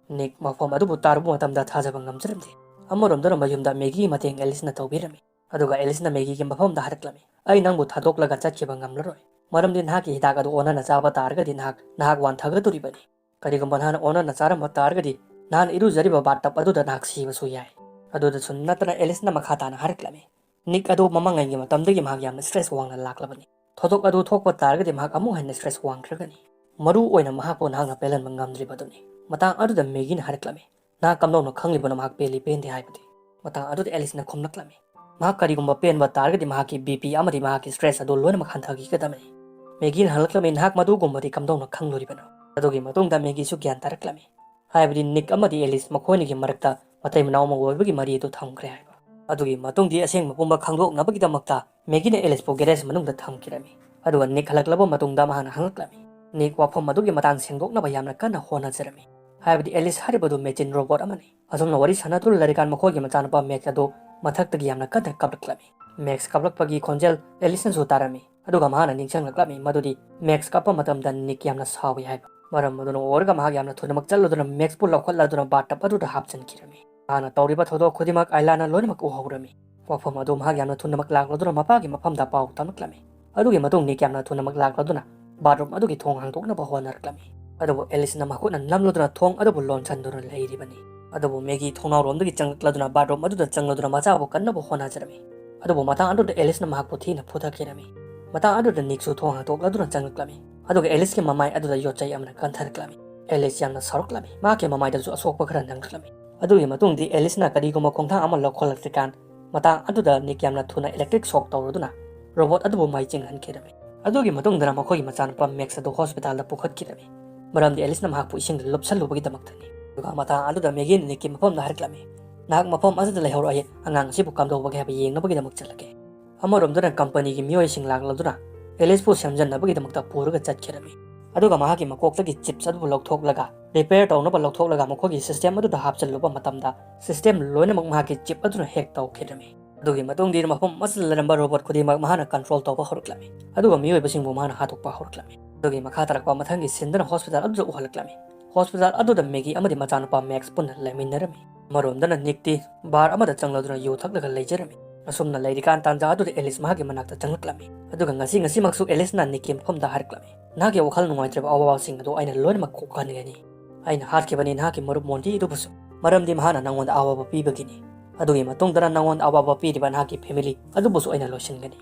ꯅꯤꯛ ꯃꯐꯝ ꯑꯗꯨꯕꯨ ꯇꯥꯔꯨꯕ ꯃꯇꯝꯗ ꯊꯥꯖꯕ ꯉꯝꯖꯔꯝꯗꯦ꯫ ꯑꯃꯔꯣꯝꯗꯅ ꯃꯌꯨꯝꯗ ꯃꯦꯒꯤꯒꯤ ꯃꯇꯦꯡ ꯑꯦꯂꯤꯁꯅ ꯇꯧꯕꯤꯔꯝꯃꯤ꯫ ꯑꯗꯨꯒ ꯑꯦꯂꯤꯁꯅ ꯃꯦꯒꯤꯒꯤ ꯃꯐꯝꯗ ꯍꯥꯏꯔꯛꯂꯝꯃꯤ, "ꯑꯩ ꯅꯪꯕꯨ ꯊꯥꯗꯣꯛꯂꯒ ꯆꯠꯈꯤꯕ ꯉꯝꯂꯔꯣꯏ꯫ ꯃꯔꯝꯗꯤ ꯅꯍꯥꯛꯀꯤ ꯍꯤꯗꯥꯛ ꯑꯗꯨ ꯑꯣꯟꯅꯅ ꯆꯥꯕ ꯇꯥꯔꯒꯗꯤ ꯅꯍꯥꯛ, ꯅꯍꯥꯛ ꯋꯥꯟꯊꯒꯗꯧꯔꯤꯕꯅꯤ꯫ ꯀꯔꯤꯒꯨꯝꯕ ꯅꯍꯥꯛꯅ ꯑꯣꯟꯅꯅ ꯆꯥꯔꯝꯕ ꯇꯥꯔꯒꯗꯤ ꯅꯍꯥꯛꯅ ꯏꯔꯨꯖꯔꯤꯕ ꯕꯥꯠꯇꯞ ꯑꯗꯨꯗ ꯅꯍꯥꯛ ꯁꯤꯕꯁꯨ ꯌꯥꯏ꯫" ꯑꯗꯨꯗꯁꯨ ꯅꯠꯇꯅ ꯑꯦꯂꯤꯁꯅ ꯃꯈꯥ ꯇꯥꯅ ꯍꯥꯏꯔꯛꯂꯝꯃꯤ, ꯅꯤꯛ ꯑꯗꯨ ꯃꯃꯥꯡꯉꯩꯒꯤ ꯃꯇꯝꯗꯒꯤ ꯃꯍꯥꯛ ꯌꯥꯝꯅ ꯁ꯭ꯇ꯭ꯔꯦꯁ ꯋꯥꯡꯅ ꯂꯥꯛꯂꯕꯅꯤ꯫ ꯊꯧꯗꯣꯛ ꯑꯗꯨ ꯊꯣꯛꯄ ꯇꯥꯔꯒꯗꯤ ꯃꯍꯥꯛ ꯑꯃꯨꯛ ꯍꯦꯟꯅ ꯁ꯭ꯇ꯭ꯔꯦꯁ ꯋꯥꯡꯈ꯭ꯔꯒꯅꯤ꯫ ꯃꯔꯨ ꯑꯣꯏꯅ ꯃꯍꯥꯛꯄꯨ ꯅꯍꯥꯛꯅ ꯄꯦꯜꯍꯟꯕ ꯉꯝꯗ꯭ꯔꯤꯕꯗꯨꯅꯤ꯫ ꯃꯇꯥꯡ ꯑꯗꯨꯗ ꯃꯦꯒꯤꯅ ꯍꯥꯏꯔꯛꯂꯝꯃꯤ, ꯅꯍꯥꯛ ꯀꯝꯗꯧꯅ ꯈꯪꯂꯤꯕꯅꯣ ꯃꯍꯥꯛ ꯄꯦꯜꯂꯤ ꯄꯦꯟꯗꯦ ꯍꯥꯏꯕꯗꯤ? ꯃꯇꯥꯡ ꯑꯗꯨꯗ ꯑꯦꯂꯤꯁꯅ ꯈꯨꯝꯂꯛꯂꯝꯃꯤ, ꯃꯍꯥꯛ ꯀꯔꯤꯒꯨꯝꯕ ꯄꯦꯟꯕ ꯇꯥꯔꯒꯗꯤ ꯃꯍꯥꯛꯀꯤ ꯕꯤ ꯄꯤ ꯑꯃꯗꯤ ꯃꯍꯥꯛꯀꯤ ꯁ꯭ꯇ꯭ꯔꯦꯁ ꯑꯗꯨ ꯂꯣꯏꯅꯃꯛ ꯍꯟꯊꯈꯤꯒꯗꯕꯅꯤ꯫ ꯃꯦꯒꯤꯅ ꯍꯜꯂꯛꯂꯝꯃꯤ, ꯅꯍꯥꯛ ꯃꯗꯨꯒꯨꯝꯕꯗꯤ ꯀꯝꯗꯧꯅ ꯈꯪꯂꯨꯔꯤꯕꯅꯣ? ꯑꯗꯨꯒꯤ ꯃꯇꯨꯡꯗ ꯃꯦꯒꯤꯁꯨ ꯒ꯭ꯌꯥꯟ ꯇꯥꯔꯛꯂꯝꯃꯤ꯫ ꯍꯥꯏꯕꯗꯤ ꯅꯤꯛ ꯑꯃꯗꯤ ꯑꯦꯂꯤꯁ ꯃꯈꯣꯏꯅꯤꯒꯤ ꯃꯔꯛꯇ ꯃꯇꯩ ꯃꯅꯥꯎ ꯑꯃ ꯑꯣꯏꯕꯒꯤ ꯃꯔꯤ ꯑꯗꯨ ꯊꯝꯈ꯭ꯔꯦ ꯍꯥꯏꯕ꯫ ꯑꯗꯨꯒꯤ ꯃꯇꯨꯡꯗꯤ ꯑꯁꯦꯡꯕ ꯄꯨꯝꯕ ꯈꯪꯗꯣꯛꯅꯕꯒꯤꯗꯃꯛꯇ ꯃꯦꯒꯤꯅ ꯑꯦꯂꯤꯁꯄꯨ ꯒꯦꯔꯦꯖ ꯃꯅꯨꯡꯗ ꯊꯝꯈꯤꯔꯝꯃꯤ꯫ ꯑꯗꯨꯒ ꯅꯤꯛ ꯍꯜꯂꯛꯂꯕ ꯃꯇꯨꯡꯗ ꯃꯍꯥꯛꯅ ꯍꯪꯂꯛꯂꯝꯃꯤ, ꯅꯤꯛ, ꯋꯥꯐꯝ ꯑꯗꯨꯒꯤ ꯃꯇꯥꯡ ꯁꯦꯡꯗꯣꯛꯅꯕ ꯌꯥꯝꯅ ꯀꯟꯅ ꯍꯣꯠꯅꯖꯔꯝꯃꯤ꯫ ꯍꯥꯏꯕꯗꯤ ꯑꯦꯂꯤꯁ ꯍꯥꯏꯔꯤꯕꯗꯨ ꯃꯦꯆꯤꯟ ꯔꯣꯕꯣꯠ ꯑꯃꯅꯤ꯫ ꯑꯁꯨꯝꯅ ꯋꯥꯔꯤ ꯁꯥꯟꯅꯗꯨꯅ ꯂꯩꯔꯤꯀꯥꯟ ꯃꯈꯣꯏꯒꯤ ꯃꯆꯥꯅꯨꯄꯥ ꯃꯦꯛꯁ ꯑꯗꯨ ꯃꯊꯛꯇꯒꯤ ꯌꯥꯝꯅ ꯀꯟꯅ ꯀꯞꯂꯛꯂꯝꯃꯤ꯫ ꯃꯦꯛꯁ ꯀꯞꯂꯛꯄꯒꯤ ꯈꯣꯟꯖꯦꯜ ꯑꯦꯂꯤꯁꯅꯁꯨ ꯇꯥꯔꯝꯃꯤ꯫ ꯑꯗꯨꯒ ꯃꯍꯥꯛꯅ ꯅꯤꯡꯁꯤꯡꯂꯛꯂꯝꯃꯤ ꯃꯗꯨꯗꯤ ꯃꯦꯛꯁ ꯀꯞꯄ ꯃꯇꯝꯗ ꯅꯤꯛ ꯌꯥꯝꯅ ꯁꯥꯎꯏ ꯍꯥꯏꯕ꯫ ꯃꯔꯝ ꯑꯗꯨꯅ ꯑꯣꯏꯔꯒ ꯃꯍꯥꯛ ꯌꯥꯝꯅ ꯊꯨꯅꯃꯛ ꯆꯠꯂꯗꯨꯅ ꯃꯦꯛꯁꯄꯨ ꯂꯧꯈꯠꯂꯗꯨꯅ ꯕꯥꯠꯇꯞ ꯑꯗꯨꯗ ꯍꯥꯞꯆꯤꯟꯈꯤꯔꯝꯃꯤ꯫ ꯃꯍꯥꯛꯅ ꯇꯧꯔꯤꯕ ꯊꯧꯗꯣꯛ ꯈꯨꯗꯤꯡꯃꯛ ꯑꯥꯏꯂꯥꯅ ꯂꯣꯏꯅꯃꯛ ꯎꯍꯧꯔꯝꯃꯤ꯫ ꯋꯥꯐꯝ ꯑꯗꯨ ꯃꯍꯥꯛ ꯌꯥꯝꯅ ꯊꯨꯅꯃꯛ ꯂꯥꯛꯂꯗꯨꯅ ꯃꯄꯥꯒꯤ ꯃꯐꯝꯗ ꯄꯥꯎ ꯇꯝꯂꯛꯂꯝꯃꯤ꯫ ꯑꯗꯨꯒꯤ ꯃꯇꯨꯡ ꯅꯤꯛ ꯌꯥꯝꯅ ꯊꯨꯅꯃꯛ ꯂꯥꯛꯂꯗꯨꯅ ꯕꯥꯠꯔꯨꯝ ꯑꯗꯨꯒꯤ ꯊꯣꯡ ꯍꯥꯡꯗꯣꯛꯅꯕ ꯍꯣꯠꯅꯔꯛꯂꯝꯃꯤ꯫ ꯑꯗꯨꯕꯨ ꯑꯦꯂꯤꯁꯅ ꯃꯈꯨꯠꯅ ꯅꯝꯂꯗꯨꯅ ꯊꯣꯡ ꯑꯗꯨꯕꯨ ꯂꯣꯟꯁꯤꯟꯗꯨꯅ ꯂꯩꯔꯤꯕꯅꯤ꯫ ꯑꯗꯨꯕꯨ ꯃꯦꯒꯤ ꯊꯣꯡꯅꯥꯎꯔꯣꯝꯗꯒꯤ ꯆꯪꯂꯛꯂꯗꯨꯅ ꯕꯥꯠꯔꯨꯝ ꯑꯗꯨꯗ ꯆꯪꯂꯗꯨꯅ ꯃꯆꯥꯕꯨ ꯀꯟꯅꯕ ꯍꯣꯠꯅꯖꯔꯝꯃꯤ꯫ ꯑꯗꯨꯕꯨ ꯃꯇꯥꯡ ꯑꯗꯨꯗ ꯑꯦꯂꯤꯁꯅ ꯃꯍꯥꯛꯄꯨ ꯊꯤꯅ ꯐꯨꯊꯈꯤꯔꯝꯃꯤ꯫ ꯃꯇꯥꯡ ꯑꯗꯨꯗ ꯅꯤꯛꯁꯨ ꯊꯣꯡ ꯍꯥꯡꯗꯣꯛꯂꯗꯨꯅ ꯆꯪꯂꯛꯂꯝꯃꯤ꯫ ꯑꯗꯨꯒ ꯑꯦꯂꯤꯁꯀꯤ ꯃꯃꯥꯏ ꯑꯗꯨꯗ ꯌꯣꯠꯆꯩ ꯑꯃꯅ ꯀꯟꯊꯔꯛꯂꯝꯃꯤ꯫ ꯑꯦꯂꯤꯁ ꯌꯥꯝꯅ ꯁꯥꯎꯔꯛꯂꯝꯃꯤ꯫ ꯃꯍꯥꯛꯀꯤ ꯃꯃꯥꯏꯗꯁꯨ ꯑꯁꯣꯛꯄ ꯈꯔ ꯅꯪꯂꯛꯂꯝꯃꯤ꯫ ꯑꯗꯨꯒꯤ ꯃꯇꯨꯡꯗꯤ ꯑꯦꯂꯤꯁꯅ ꯀꯔꯤꯒꯨꯝꯕ ꯈꯣꯡꯊꯥꯡ ꯑꯃ ꯂꯧꯈꯠꯂꯛꯇ꯭ꯔꯤꯀꯥꯟ, ꯃꯇꯥꯡ ꯑꯗꯨꯗ ꯅꯤꯛ ꯌꯥꯝꯅ ꯊꯨꯅ ꯏꯂꯦꯛꯇ꯭ꯔꯤꯛ ꯁꯣꯛ ꯇꯧꯔꯗꯨꯅ ꯔꯣꯕꯣꯠ ꯑꯗꯨꯕꯨ ꯃꯩ ꯆꯤꯡꯍꯟꯈꯤꯔꯝꯃꯤ꯫ ꯑꯗꯨꯒꯤ ꯃꯇꯨꯡꯗꯅ ꯃꯈꯣꯏꯒꯤ ꯃꯆꯥꯅꯨꯄꯥ ꯃꯦꯛꯁ ꯑꯗꯨ ꯍꯣꯁꯄꯤꯇꯥꯜꯗ ꯄꯨꯈꯠꯈꯤꯔꯝꯃꯤ꯫ ꯃꯔꯝꯗꯤ ꯑꯦꯂꯤꯁꯅ ꯃꯍꯥꯛꯄꯨ ꯏꯁꯤꯡꯗ ꯂꯨꯞꯁꯜꯂꯨꯕꯒꯤꯗꯃꯛꯇꯅꯤ꯫ ꯑꯗꯨꯒ ꯃꯇꯥꯡ ꯑꯗꯨꯗ ꯃꯦꯒꯤꯅ ꯅꯤꯛꯀꯤ ꯃꯐꯝꯗ ꯍꯥꯏꯔꯛꯂꯝꯃꯤ, ꯅꯍꯥꯛ ꯃꯐꯝ ꯑꯁꯤꯗ ꯂꯩꯍꯧꯔꯣ, ꯑꯩ ꯑꯉꯥꯡ ꯑꯁꯤꯕꯨ ꯀꯝꯗꯧꯕꯒꯦ ꯍꯥꯏꯕ ꯌꯦꯡꯅꯕꯒꯤꯗꯃꯛ ꯆꯠꯂꯒꯦ꯫ ꯑꯃꯔꯣꯝꯗꯅ ꯀꯝꯄꯅꯤꯒꯤ ꯃꯤꯑꯣꯏꯁꯤꯡ ꯂꯥꯛꯂꯗꯨꯅ ꯑꯦꯂꯤꯁꯄꯨ ꯁꯦꯝꯖꯟꯅꯕꯒꯤꯗꯃꯛꯇ ꯄꯨꯔꯒ ꯆꯠꯈꯤꯔꯝꯃꯤ꯫ ꯑꯗꯨꯒ ꯃꯍꯥꯛꯀꯤ ꯃꯀꯣꯛꯇꯒꯤ ꯆꯤꯞꯁ ꯑꯗꯨꯕꯨ ꯂꯧꯊꯣꯛꯂꯒ ꯔꯤꯄꯦꯌꯔ ꯇꯧꯅꯕ ꯂꯧꯊꯣꯛꯂꯒ ꯃꯈꯣꯏꯒꯤ ꯁꯤꯁꯇꯦꯝ ꯑꯗꯨꯗ ꯍꯥꯞꯆꯤꯜꯂꯨꯕ ꯃꯇꯝꯗ ꯁꯤꯁꯇꯦꯝ ꯂꯣꯏꯅꯃꯛ ꯃꯍꯥꯛꯀꯤ ꯆꯤꯞ ꯑꯗꯨꯅ ꯍꯦꯛ ꯇꯧꯈꯤꯔꯝꯃꯤ꯫ ꯑꯗꯨꯒꯤ ꯃꯇꯨꯡꯗꯤ ꯃꯐꯝ ꯑꯁꯤꯗ ꯂꯩꯔꯝꯕ ꯔꯣꯕꯣꯠ ꯈꯨꯗꯤꯡꯃꯛ ꯃꯍꯥꯛꯅ ꯀꯟꯇ꯭ꯔꯣꯜ ꯇꯧꯕ ꯍꯧꯔꯛꯂꯝꯃꯤ꯫ ꯑꯗꯨꯒ ꯃꯤꯑꯣꯏꯕꯁꯤꯡꯕꯨ ꯃꯍꯥꯛꯅ ꯍꯥꯠꯇꯣꯛꯄ ꯍꯧꯔꯛꯂꯝꯃꯤ꯫ ꯑꯗꯨꯒꯤ ꯃꯈꯥ ꯇꯥꯔꯛꯄ ꯃꯊꯪꯒꯤ ꯁꯤꯟꯗꯅ ꯍꯣꯁꯄꯤꯇꯥꯜ ꯑꯗꯨꯗ ꯎꯍꯜꯂꯛꯂꯝꯃꯤ꯫ ꯍꯣꯁꯄꯤꯇꯥꯜ ꯑꯗꯨꯗ ꯃꯦꯒꯤ ꯑꯃꯗꯤ ꯃꯆꯥꯅꯨꯄꯥ ꯃꯦꯛꯁ ꯄꯨꯟꯅ ꯂꯩꯃꯤꯟꯅꯔꯝꯃꯤ꯫ ꯑꯃꯔꯣꯝꯗꯅ ꯅꯤꯛꯇꯤ ꯕꯥꯔ ꯑꯃꯗ ꯆꯪꯂꯗꯨꯅ ꯌꯨ ꯊꯛꯂꯒ ꯂꯩꯖꯔꯝꯃꯤ꯫ ꯑꯁꯨꯝꯅ ꯂꯩꯔꯤꯀꯥꯟ ꯇꯥꯟꯖꯥ ꯑꯗꯨꯗ ꯑꯦꯂꯤꯁ ꯃꯍꯥꯛꯀꯤ ꯃꯅꯥꯛꯇ ꯆꯪꯂꯛꯂꯝꯃꯤ꯫ ꯑꯗꯨꯒ ꯉꯁꯤ ꯉꯁꯤꯃꯛꯁꯨ ꯑꯦꯂꯤꯁꯅ ꯅꯤꯛꯀꯤ ꯃꯐꯝꯗ ꯍꯥꯏꯔꯛꯂꯝꯃꯤ, ꯅꯍꯥꯛꯀꯤ ꯋꯥꯈꯜ ꯅꯨꯡꯉꯥꯏꯇ꯭ꯔꯕ ꯑꯋꯥꯕꯁꯤꯡ ꯑꯗꯨ ꯑꯩꯅ ꯂꯣꯏꯅꯃꯛ ꯀꯣꯛꯍꯟꯒꯅꯤ꯫ ꯑꯩꯅ ꯍꯥꯠꯈꯤꯕꯅꯤ ꯅꯍꯥꯛꯀꯤ ꯃꯔꯨꯞ ꯃꯣꯟꯇꯤ ꯑꯗꯨꯕꯨꯁꯨ, ꯃꯔꯝꯗꯤ ꯃꯍꯥꯛꯅ ꯅꯪꯉꯣꯟꯗ ꯑꯋꯥꯕ ꯄꯤꯕꯒꯤꯅꯤ꯫ ꯑꯗꯨꯒꯤ ꯃꯇꯨꯡꯗꯅ ꯅꯉꯣꯟꯗ ꯑꯋꯥꯕ ꯄꯤꯔꯤꯕ ꯅꯍꯥꯛꯀꯤ family ꯑꯗꯨꯕꯨꯁꯨ ꯑꯩꯅ ꯂꯣꯏꯁꯤꯟꯒꯅꯤ꯫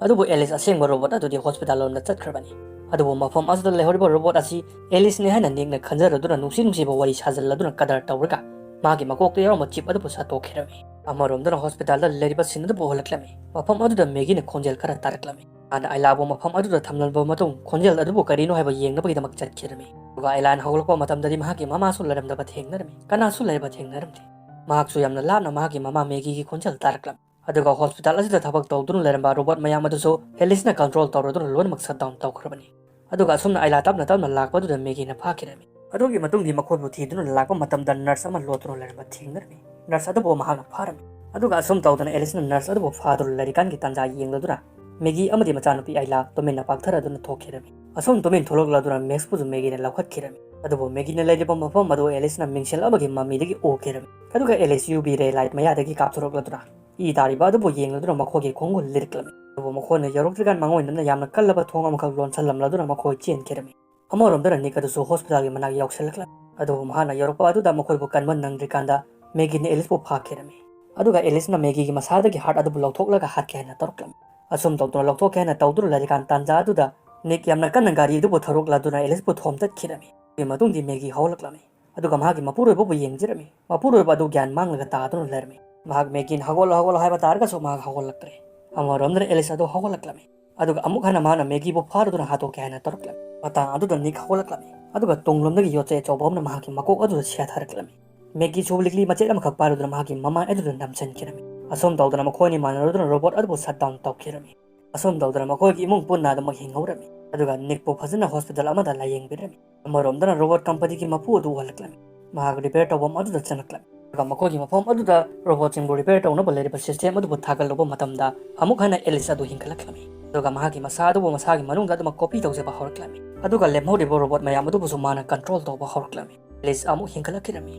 ꯑꯗꯨꯕꯨ ꯑꯦꯂꯤꯁ ꯑꯁꯦꯡꯕ ꯔꯣꯕꯣꯠ ꯑꯗꯨꯗꯤ ꯍꯣꯁꯄꯤꯇꯥꯜ ꯂꯣꯝꯗ ꯆꯠꯈ꯭ꯔꯕꯅꯤ꯫ ꯑꯗꯨꯕꯨ ꯃꯐꯝ ꯑꯗꯨꯗ ꯂꯩꯍꯧꯔꯤꯕ ꯔꯣꯕꯣꯠ ꯑꯁꯤ ꯑꯦꯂꯤꯁꯅꯤ ꯍꯥꯏꯅ ꯅꯤꯛꯅ ꯈꯟꯖꯔꯗꯨꯅ ꯅꯨꯡꯁꯤ ꯅꯨꯡꯁꯤꯕ ꯋꯥꯔꯤ ꯁꯥꯖꯤꯜꯂꯗꯨꯅ ꯀꯗꯔ ꯇꯧꯔꯒ ꯃꯥꯒꯤ ꯃꯀꯣꯛꯇ ꯌꯥꯎꯔꯝꯕ chip ꯑꯗꯨꯕꯨ ꯁꯠꯇꯣꯛꯈꯤꯔꯝꯃꯤ꯫ ꯑꯃꯔꯣꯝꯗꯅ ꯍꯣꯁꯄꯤꯇꯥꯜꯗ ꯂꯩꯔꯤꯕ scene ꯑꯗꯨꯕꯨ ꯎꯍꯜꯂꯛꯂꯝꯃꯤ꯫ ꯃꯐꯝ ꯑꯗꯨꯗ ꯃꯦꯒꯤꯅ ꯈꯣꯟꯖꯦꯜ ꯈꯔ ꯇꯥꯔꯛꯂꯝꯃꯤ꯫ ꯃꯥꯅ ꯑꯥꯏꯂꯥꯕꯨ ꯃꯐꯝ ꯑꯗꯨꯗ ꯊꯝꯂꯝꯕ ꯃꯇꯨꯡ ꯈꯣꯟꯖꯦꯜ ꯑꯗꯨꯕꯨ ꯀꯔꯤꯅꯣ ꯍꯥꯏꯕ ꯌꯦꯡꯅꯕꯒꯤꯗꯃꯛ ꯆꯠꯈꯤꯔꯝꯃꯤ꯫ ꯑꯗꯨꯒ ꯑꯥꯏꯂꯥꯅ ꯍꯧꯒꯠꯂꯛꯄ ꯃꯇꯝꯗꯗꯤ ꯃꯍꯥꯛꯀꯤ ꯃꯃꯥꯁꯨ ꯂꯩꯔꯝꯗꯕ ꯊꯦꯡꯅꯔꯝꯃꯤ꯫ ꯀꯅꯥꯁꯨ ꯂꯩꯔꯕ ꯊꯦꯡꯅꯔꯝꯗꯦ꯫ ꯃꯍꯥꯛꯁꯨ ꯌꯥꯝꯅ ꯂꯥꯞꯅ ꯃꯍꯥꯛꯀꯤ ꯃꯃꯥ ꯃꯦꯒꯤꯒꯤ ꯈꯣꯟꯖꯦꯜ ꯇꯥꯔꯛꯂꯝꯃꯤ꯫ ꯑꯗꯨꯒ ꯍꯣꯁꯄꯤꯇꯥꯜ ꯑꯁꯤꯗ ꯊꯕꯛ ꯇꯧꯗꯨꯅ ꯂꯩꯔꯝꯕ ꯔꯣꯕꯣꯠ ꯃꯌꯥꯝ ꯑꯗꯨꯁꯨ ꯑꯦꯂꯤꯁꯅ control ꯇꯧꯔꯗꯨꯅ ꯂꯣꯏꯅꯃꯛ shutdown ꯇꯧꯈ꯭ꯔꯕꯅꯤ꯫ ꯑꯗꯨꯒ ꯑꯁꯨꯝꯅ ꯑꯥꯏꯂꯥ ꯇꯞꯅ ꯇꯞꯅ ꯂꯥꯛꯄꯗꯨꯗ ꯃꯦꯒꯤꯅ ꯐꯥꯈꯤꯔꯝꯃꯤ꯫ ꯑꯗꯨꯒꯤ ꯃꯇꯨꯡꯗꯤ ꯃꯈꯣꯏꯕꯨ ꯊꯤꯗꯨꯅ ꯂꯥꯛꯄ ꯃꯇꯝꯗ ꯅꯔꯁ ꯑꯃ ꯂꯣꯠꯇꯨꯅ ꯂꯩꯔꯝꯕ ꯊꯦꯡꯅꯔꯝꯃꯤ꯫ ꯅꯔꯁ ꯑꯗꯨꯕꯨ ꯃꯍꯥꯛꯅ ꯐꯥꯔꯝꯃꯤ꯫ ꯑꯗꯨꯒ ꯑꯁꯨꯝ ꯇꯧꯗꯅ ꯑꯦꯂꯤꯁꯅ ꯅꯔꯁ ꯑꯗꯨꯕꯨ ꯐꯥꯗꯨꯅ ꯂꯩꯔꯤꯀꯥꯟꯒꯤ ꯇꯥꯟꯖꯥ ꯌꯦꯡꯂꯗꯨꯅ ꯃꯦꯒꯤ ꯑꯃꯗꯤ ꯃꯆꯥꯅꯨꯄꯤ ꯑꯥꯏꯂꯥ ꯇꯨꯃꯤꯟꯅ ꯄꯥꯛꯊꯔꯗꯨꯅ ꯊꯣꯛꯈꯤꯔꯝꯃꯤ꯫ ꯑꯁꯨꯝ ꯇꯨꯃꯤꯟ ꯊꯣꯛꯂꯛꯂꯗꯨꯅ ꯃꯦꯛꯁꯄꯨꯁꯨ ꯃꯦꯒꯤꯅ ꯂꯧꯈꯠꯈꯤꯔꯝꯃꯤ꯫ ꯑꯗꯨꯕꯨ ꯃꯦꯒꯤꯅ ꯂꯩꯔꯤꯕ ꯃꯐꯝ ꯑꯗꯨ ꯑꯦꯂꯤꯁꯅ ꯃꯤꯡꯁꯦꯜ ꯑꯃꯒꯤ ꯃꯃꯤꯗꯒꯤ ꯎꯈꯤꯔꯝꯃꯤ꯫ ꯑꯗꯨꯒ ꯑꯦꯂꯤꯁ ꯌꯨ ꯚꯤ ꯔꯦ ꯂꯥꯏꯠ ꯃꯌꯥꯗꯒꯤ ꯀꯥꯞꯊꯣꯔꯛꯂꯗꯨꯅ ꯏ ꯇꯥꯔꯤꯕ ꯑꯗꯨꯕꯨ ꯌꯦꯡꯂꯗꯨꯅ ꯃꯈꯣꯏꯒꯤ ꯈꯣꯡꯒꯨꯜ ꯂꯤꯔꯛꯂꯝꯃꯤ꯫ ꯑꯗꯨꯕꯨ ꯃꯈꯣꯏꯅ ꯌꯧꯔꯛꯇ꯭ꯔꯤꯀꯥꯟ ꯃꯥꯡꯑꯣꯏꯅꯅ ꯌꯥꯝꯅ ꯀꯜꯂꯕ ꯊꯣꯡ ꯑꯃꯈꯛ ꯂꯣꯟꯁꯤꯜꯂꯝꯂꯗꯨꯅ ꯃꯈꯣꯏ ꯆꯦꯟꯈꯤꯔꯝꯃꯤ꯫ ꯑꯃꯔꯣꯝꯗꯅ ꯅꯤꯛ ꯑꯗꯨꯁꯨ ꯍꯣꯁꯄꯤꯇꯥꯜꯒꯤ ꯃꯅꯥꯛ ꯌꯧꯁꯤꯜꯂꯛꯂꯝꯃꯤ꯫ ꯑꯗꯨꯕꯨ ꯃꯍꯥꯛꯅ ꯌꯧꯔꯛꯄ ꯑꯗꯨꯗ ꯃꯈꯣꯏꯕꯨ ꯀꯟꯕ ꯅꯪꯗ꯭ꯔꯤꯀꯥꯟꯗ ꯃꯦꯒꯤꯅ ꯑꯦꯂꯤꯁꯄꯨ ꯐꯥꯈꯤꯔꯝꯃꯤ꯫ ꯑꯗꯨꯒ ꯑꯦꯂꯤꯁꯅ ꯃꯦꯒꯤꯒꯤ ꯃꯁꯥꯗꯒꯤ ꯍꯥꯔꯠ ꯑꯗꯨꯕꯨ ꯂꯧꯊꯣꯛꯂꯒ ꯍꯥꯠꯀꯦ ꯍꯥꯏꯅ ꯇꯧꯔꯛꯂꯝꯃꯤ꯫ ꯑꯁꯨꯝ ꯇꯧꯗꯨꯅ ꯂꯧꯊꯣꯛꯀꯦ ꯍꯥꯏꯅ ꯇꯧꯗꯨꯅ ꯂꯩꯔꯤꯀꯥꯟ ꯇꯥꯟꯖꯥ ꯑꯗꯨꯗ ꯅꯤꯛ ꯌꯥꯝꯅ ꯀꯟꯅ ꯒꯥꯔꯤ ꯑꯗꯨꯕꯨ ꯊꯧꯔꯣꯛꯂꯗꯨꯅ ꯑꯦꯂꯤꯁꯄꯨ ꯊꯣꯝꯇꯠꯈꯤꯔꯝꯃꯤ꯫ ꯑꯗꯨꯒꯤ ꯃꯇꯨꯡꯗꯤ ꯃꯦꯒꯤ ꯍꯧꯒꯠꯂꯛꯂꯝꯃꯤ꯫ ꯑꯗꯨꯒ ꯃꯍꯥꯛꯀꯤ ꯃꯄꯨꯔꯣꯏꯕꯕꯨ ꯌꯦꯡꯖꯔꯝꯃꯤ꯫ ꯃꯄꯨꯔꯣꯏꯕ ꯑꯗꯨ ꯒ꯭ꯌꯥꯟ ꯃꯥꯡꯂꯒ ꯇꯥꯗꯨꯅ ꯂꯩꯔꯝꯃꯤ꯫ ꯃꯍꯥꯛ ꯃꯦꯒꯤꯅ "ꯍꯧꯒꯠꯂꯣ, ꯍꯧꯒꯠꯂꯣ" ꯍꯥꯏꯕ ꯇꯥꯔꯒꯁꯨ ꯃꯍꯥꯛ ꯍꯧꯒꯠꯂꯛꯇ꯭ꯔꯦ꯫ ꯑꯃꯔꯣꯝꯗꯅ ꯑꯦꯂꯤꯁ ꯑꯗꯨ ꯍꯧꯒꯠꯂꯛꯂꯝꯃꯤ꯫ ꯑꯗꯨꯒ ꯑꯃꯨꯛ ꯍꯟꯅ ꯃꯍꯥꯛꯅ ꯃꯦꯒꯤꯕꯨ ꯐꯥꯔꯗꯨꯅ ꯍꯥꯠꯇꯣꯛꯀꯦ ꯍꯥꯏꯅ ꯇꯧꯔꯛꯂꯝꯃꯤ꯫ ꯃꯇꯥꯡ ꯑꯗꯨꯗ ꯅꯤꯛ ꯍꯧꯒꯠꯂꯛꯂꯝꯃꯤ꯫ ꯑꯗꯨꯒ ꯇꯨꯡꯂꯣꯝꯗꯒꯤ ꯌꯣꯠꯆꯩ ꯑꯆꯧꯕ ꯑꯃꯅ ꯃꯍꯥꯛꯀꯤ ꯃꯀꯣꯛ ꯑꯗꯨꯗ ꯁꯦꯊꯔꯛꯂꯝꯃꯤ꯫ ꯃꯦꯒꯤꯁꯨ ꯂꯤꯛꯂꯤ ꯃꯆꯦꯠ ꯑꯃꯈꯛ ꯄꯥꯏꯔꯗꯨꯅ ꯃꯍꯥꯛꯀꯤ ꯃꯃꯥꯏ ꯑꯗꯨꯗ ꯅꯝꯁꯤꯟꯈꯤꯔꯝꯃꯤ꯫ ꯑꯁꯨꯝ ꯇꯧꯗꯅ ꯃꯈꯣꯏ ꯑꯅꯤ ꯃꯥꯟꯅꯔꯗꯨꯅ ꯔꯣꯕꯣꯠ ꯑꯗꯨꯕꯨ shutdown ꯇꯧꯈꯤꯔꯝꯃꯤ꯫ ꯑꯁꯨꯝ ꯇꯧꯗꯅ ꯃꯈꯣꯏꯒꯤ ꯏꯃꯨꯡ ꯄꯨꯟꯅ ꯑꯗꯨꯃꯛ ꯍꯤꯡꯍꯧꯔꯝꯃꯤ꯫ ꯑꯗꯨꯒ ꯅꯤꯛꯄꯨ ꯐꯖꯅ ꯍꯣꯁꯄꯤꯇꯥꯜ ꯑꯃꯗ ꯂꯥꯌꯦꯡꯕꯤꯔꯝꯃꯤ꯫ ꯑꯃꯔꯣꯝꯗꯅ ꯔꯣꯕꯣꯠ ꯀꯝꯄꯅꯤꯒꯤ ꯃꯄꯨ ꯑꯗꯨ ꯎꯍꯜꯂꯛꯂꯝꯃꯤ꯫ ꯃꯍꯥꯛ ꯔꯤꯄꯤꯌꯔ ꯇꯧꯐꯝ ꯑꯗꯨꯗ ꯆꯪꯂꯛꯂꯝꯃꯤ꯫ ꯑꯗꯨꯒ ꯃꯈꯣꯏꯒꯤ ꯃꯐꯝ ꯑꯗꯨꯗ ꯔꯣꯕꯣꯠꯁꯤꯡꯕꯨ ꯔꯤꯄꯤꯌꯔ ꯇꯧꯅꯕ ꯂꯩꯔꯤꯕ ꯁꯤꯁꯇꯦꯝ ꯑꯗꯨꯕꯨ ꯊꯥꯒꯠꯂꯨꯕ ꯃꯇꯝꯗ ꯑꯃꯨꯛ ꯍꯟꯅ ꯑꯦꯂꯤꯁ ꯑꯗꯨ ꯍꯤꯡꯒꯠꯂꯛꯂꯝꯃꯤ꯫ ꯑꯗꯨꯒ ꯃꯍꯥꯛꯀꯤ ꯃꯁꯥ ꯑꯗꯨꯕꯨ ꯃꯁꯥꯒꯤ ꯃꯅꯨꯡꯗ ꯑꯗꯨꯃꯛ ꯀꯣꯄꯤ ꯇꯧꯖꯕ ꯍꯧꯔꯛꯂꯝꯃꯤ꯫ ꯑꯗꯨꯒ ꯂꯦꯝꯍꯧꯔꯤꯕ ꯔꯣꯕꯣꯠ ꯃꯌꯥꯝ ꯑꯗꯨꯕꯨꯁꯨ ꯃꯥꯅ ꯀꯟꯇ꯭ꯔꯣꯜ ꯇꯧꯕ ꯍꯧꯔꯛꯂꯝꯃꯤ꯫ ꯑꯦꯂꯤꯁ ꯑꯃꯨꯛ ꯍꯤꯡꯒꯠꯂꯛꯈꯤꯔꯝꯃꯤ꯫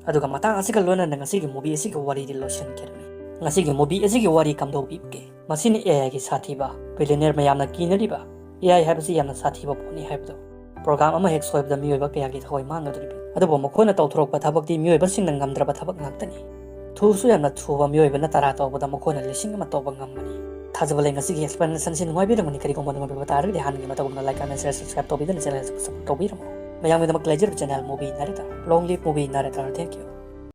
ꯑꯗꯨꯒ ꯃꯇꯥꯡ ꯑꯁꯤꯒ ꯂꯣꯏꯅꯅ ꯉꯁꯤꯒꯤ ꯃꯨꯚꯤ ꯑꯁꯤꯒꯤ ꯋꯥꯔꯤꯗꯤ ꯂꯣꯏꯁꯤꯟꯈꯤꯔꯝꯃꯤ꯫ ꯉꯁꯤꯒꯤ ꯃꯨꯚꯤ ꯑꯁꯤꯒꯤ ꯋꯥꯔꯤ ꯀꯝꯗꯧꯕꯤꯕꯒꯦ? ꯃꯁꯤꯅ ꯑꯦ ꯑꯥꯏꯒꯤ ꯁꯥꯊꯤꯕ, ꯕꯤꯂꯤꯅꯤꯌꯔ ꯃꯌꯥꯝꯅ ꯀꯤꯅꯔꯤꯕ ꯑꯦ ꯑꯥꯏ ꯍꯥꯏꯕꯁꯤ ꯌꯥꯝꯅ ꯁꯥꯊꯤꯕ ꯄꯣꯠꯅꯤ ꯍꯥꯏꯕꯗꯣ꯫ ꯄ꯭ꯔꯣꯒ꯭ꯔꯥꯝ ꯑꯃ ꯍꯦꯛ ꯁꯣꯏꯕꯗ ꯃꯤꯑꯣꯏꯕ ꯀꯌꯥꯒꯤ ꯊꯋꯥꯏ ꯃꯥꯡꯒꯗꯧꯔꯤꯕꯅꯤ꯫ ꯑꯗꯨꯕꯨ ꯃꯈꯣꯏꯅ ꯇꯧꯊꯣꯔꯛꯄ ꯊꯕꯛꯇꯤ ꯃꯤꯑꯣꯏꯕꯁꯤꯡꯅ ꯉꯝꯗ꯭ꯔꯕ ꯊꯕꯛ ꯉꯥꯛꯇꯅꯤ꯫ ꯊꯨꯁꯨ ꯌꯥꯝꯅ ꯊꯨꯕ ꯃꯤꯑꯣꯏꯕꯅ ꯇꯔꯥ ꯇꯧꯕꯗ ꯃꯈꯣꯏꯅ ꯂꯤꯁꯤꯡ ꯑꯃ ꯇꯧꯕ ꯉꯝꯕꯅꯤ꯫ ꯊꯥꯖꯕ ꯂꯩ ꯉꯁꯤꯒꯤ explanation ꯁꯤ ꯅꯨꯡꯉꯥꯏꯕꯤꯔꯝꯒꯅꯤ꯫ ꯀꯔꯤꯒꯨꯝꯕ ꯅꯨꯡꯉꯥꯏꯕꯤꯕ ꯇꯥꯔꯒꯗꯤ ꯍꯥꯟꯅꯒꯤ ꯃꯇꯧꯒꯨꯝꯅ like, comment, share, subscribe ꯇꯧꯕꯤꯗꯨꯅ channel ꯑꯁꯤꯕꯨ support ꯇꯧꯕꯤꯔꯝꯃꯨ꯫ ꯃꯌꯥꯝꯒꯤꯗꯃꯛ ꯂꯩꯖꯔꯤꯕ channel Movie Narrator, long live movie narrator, thank you꯫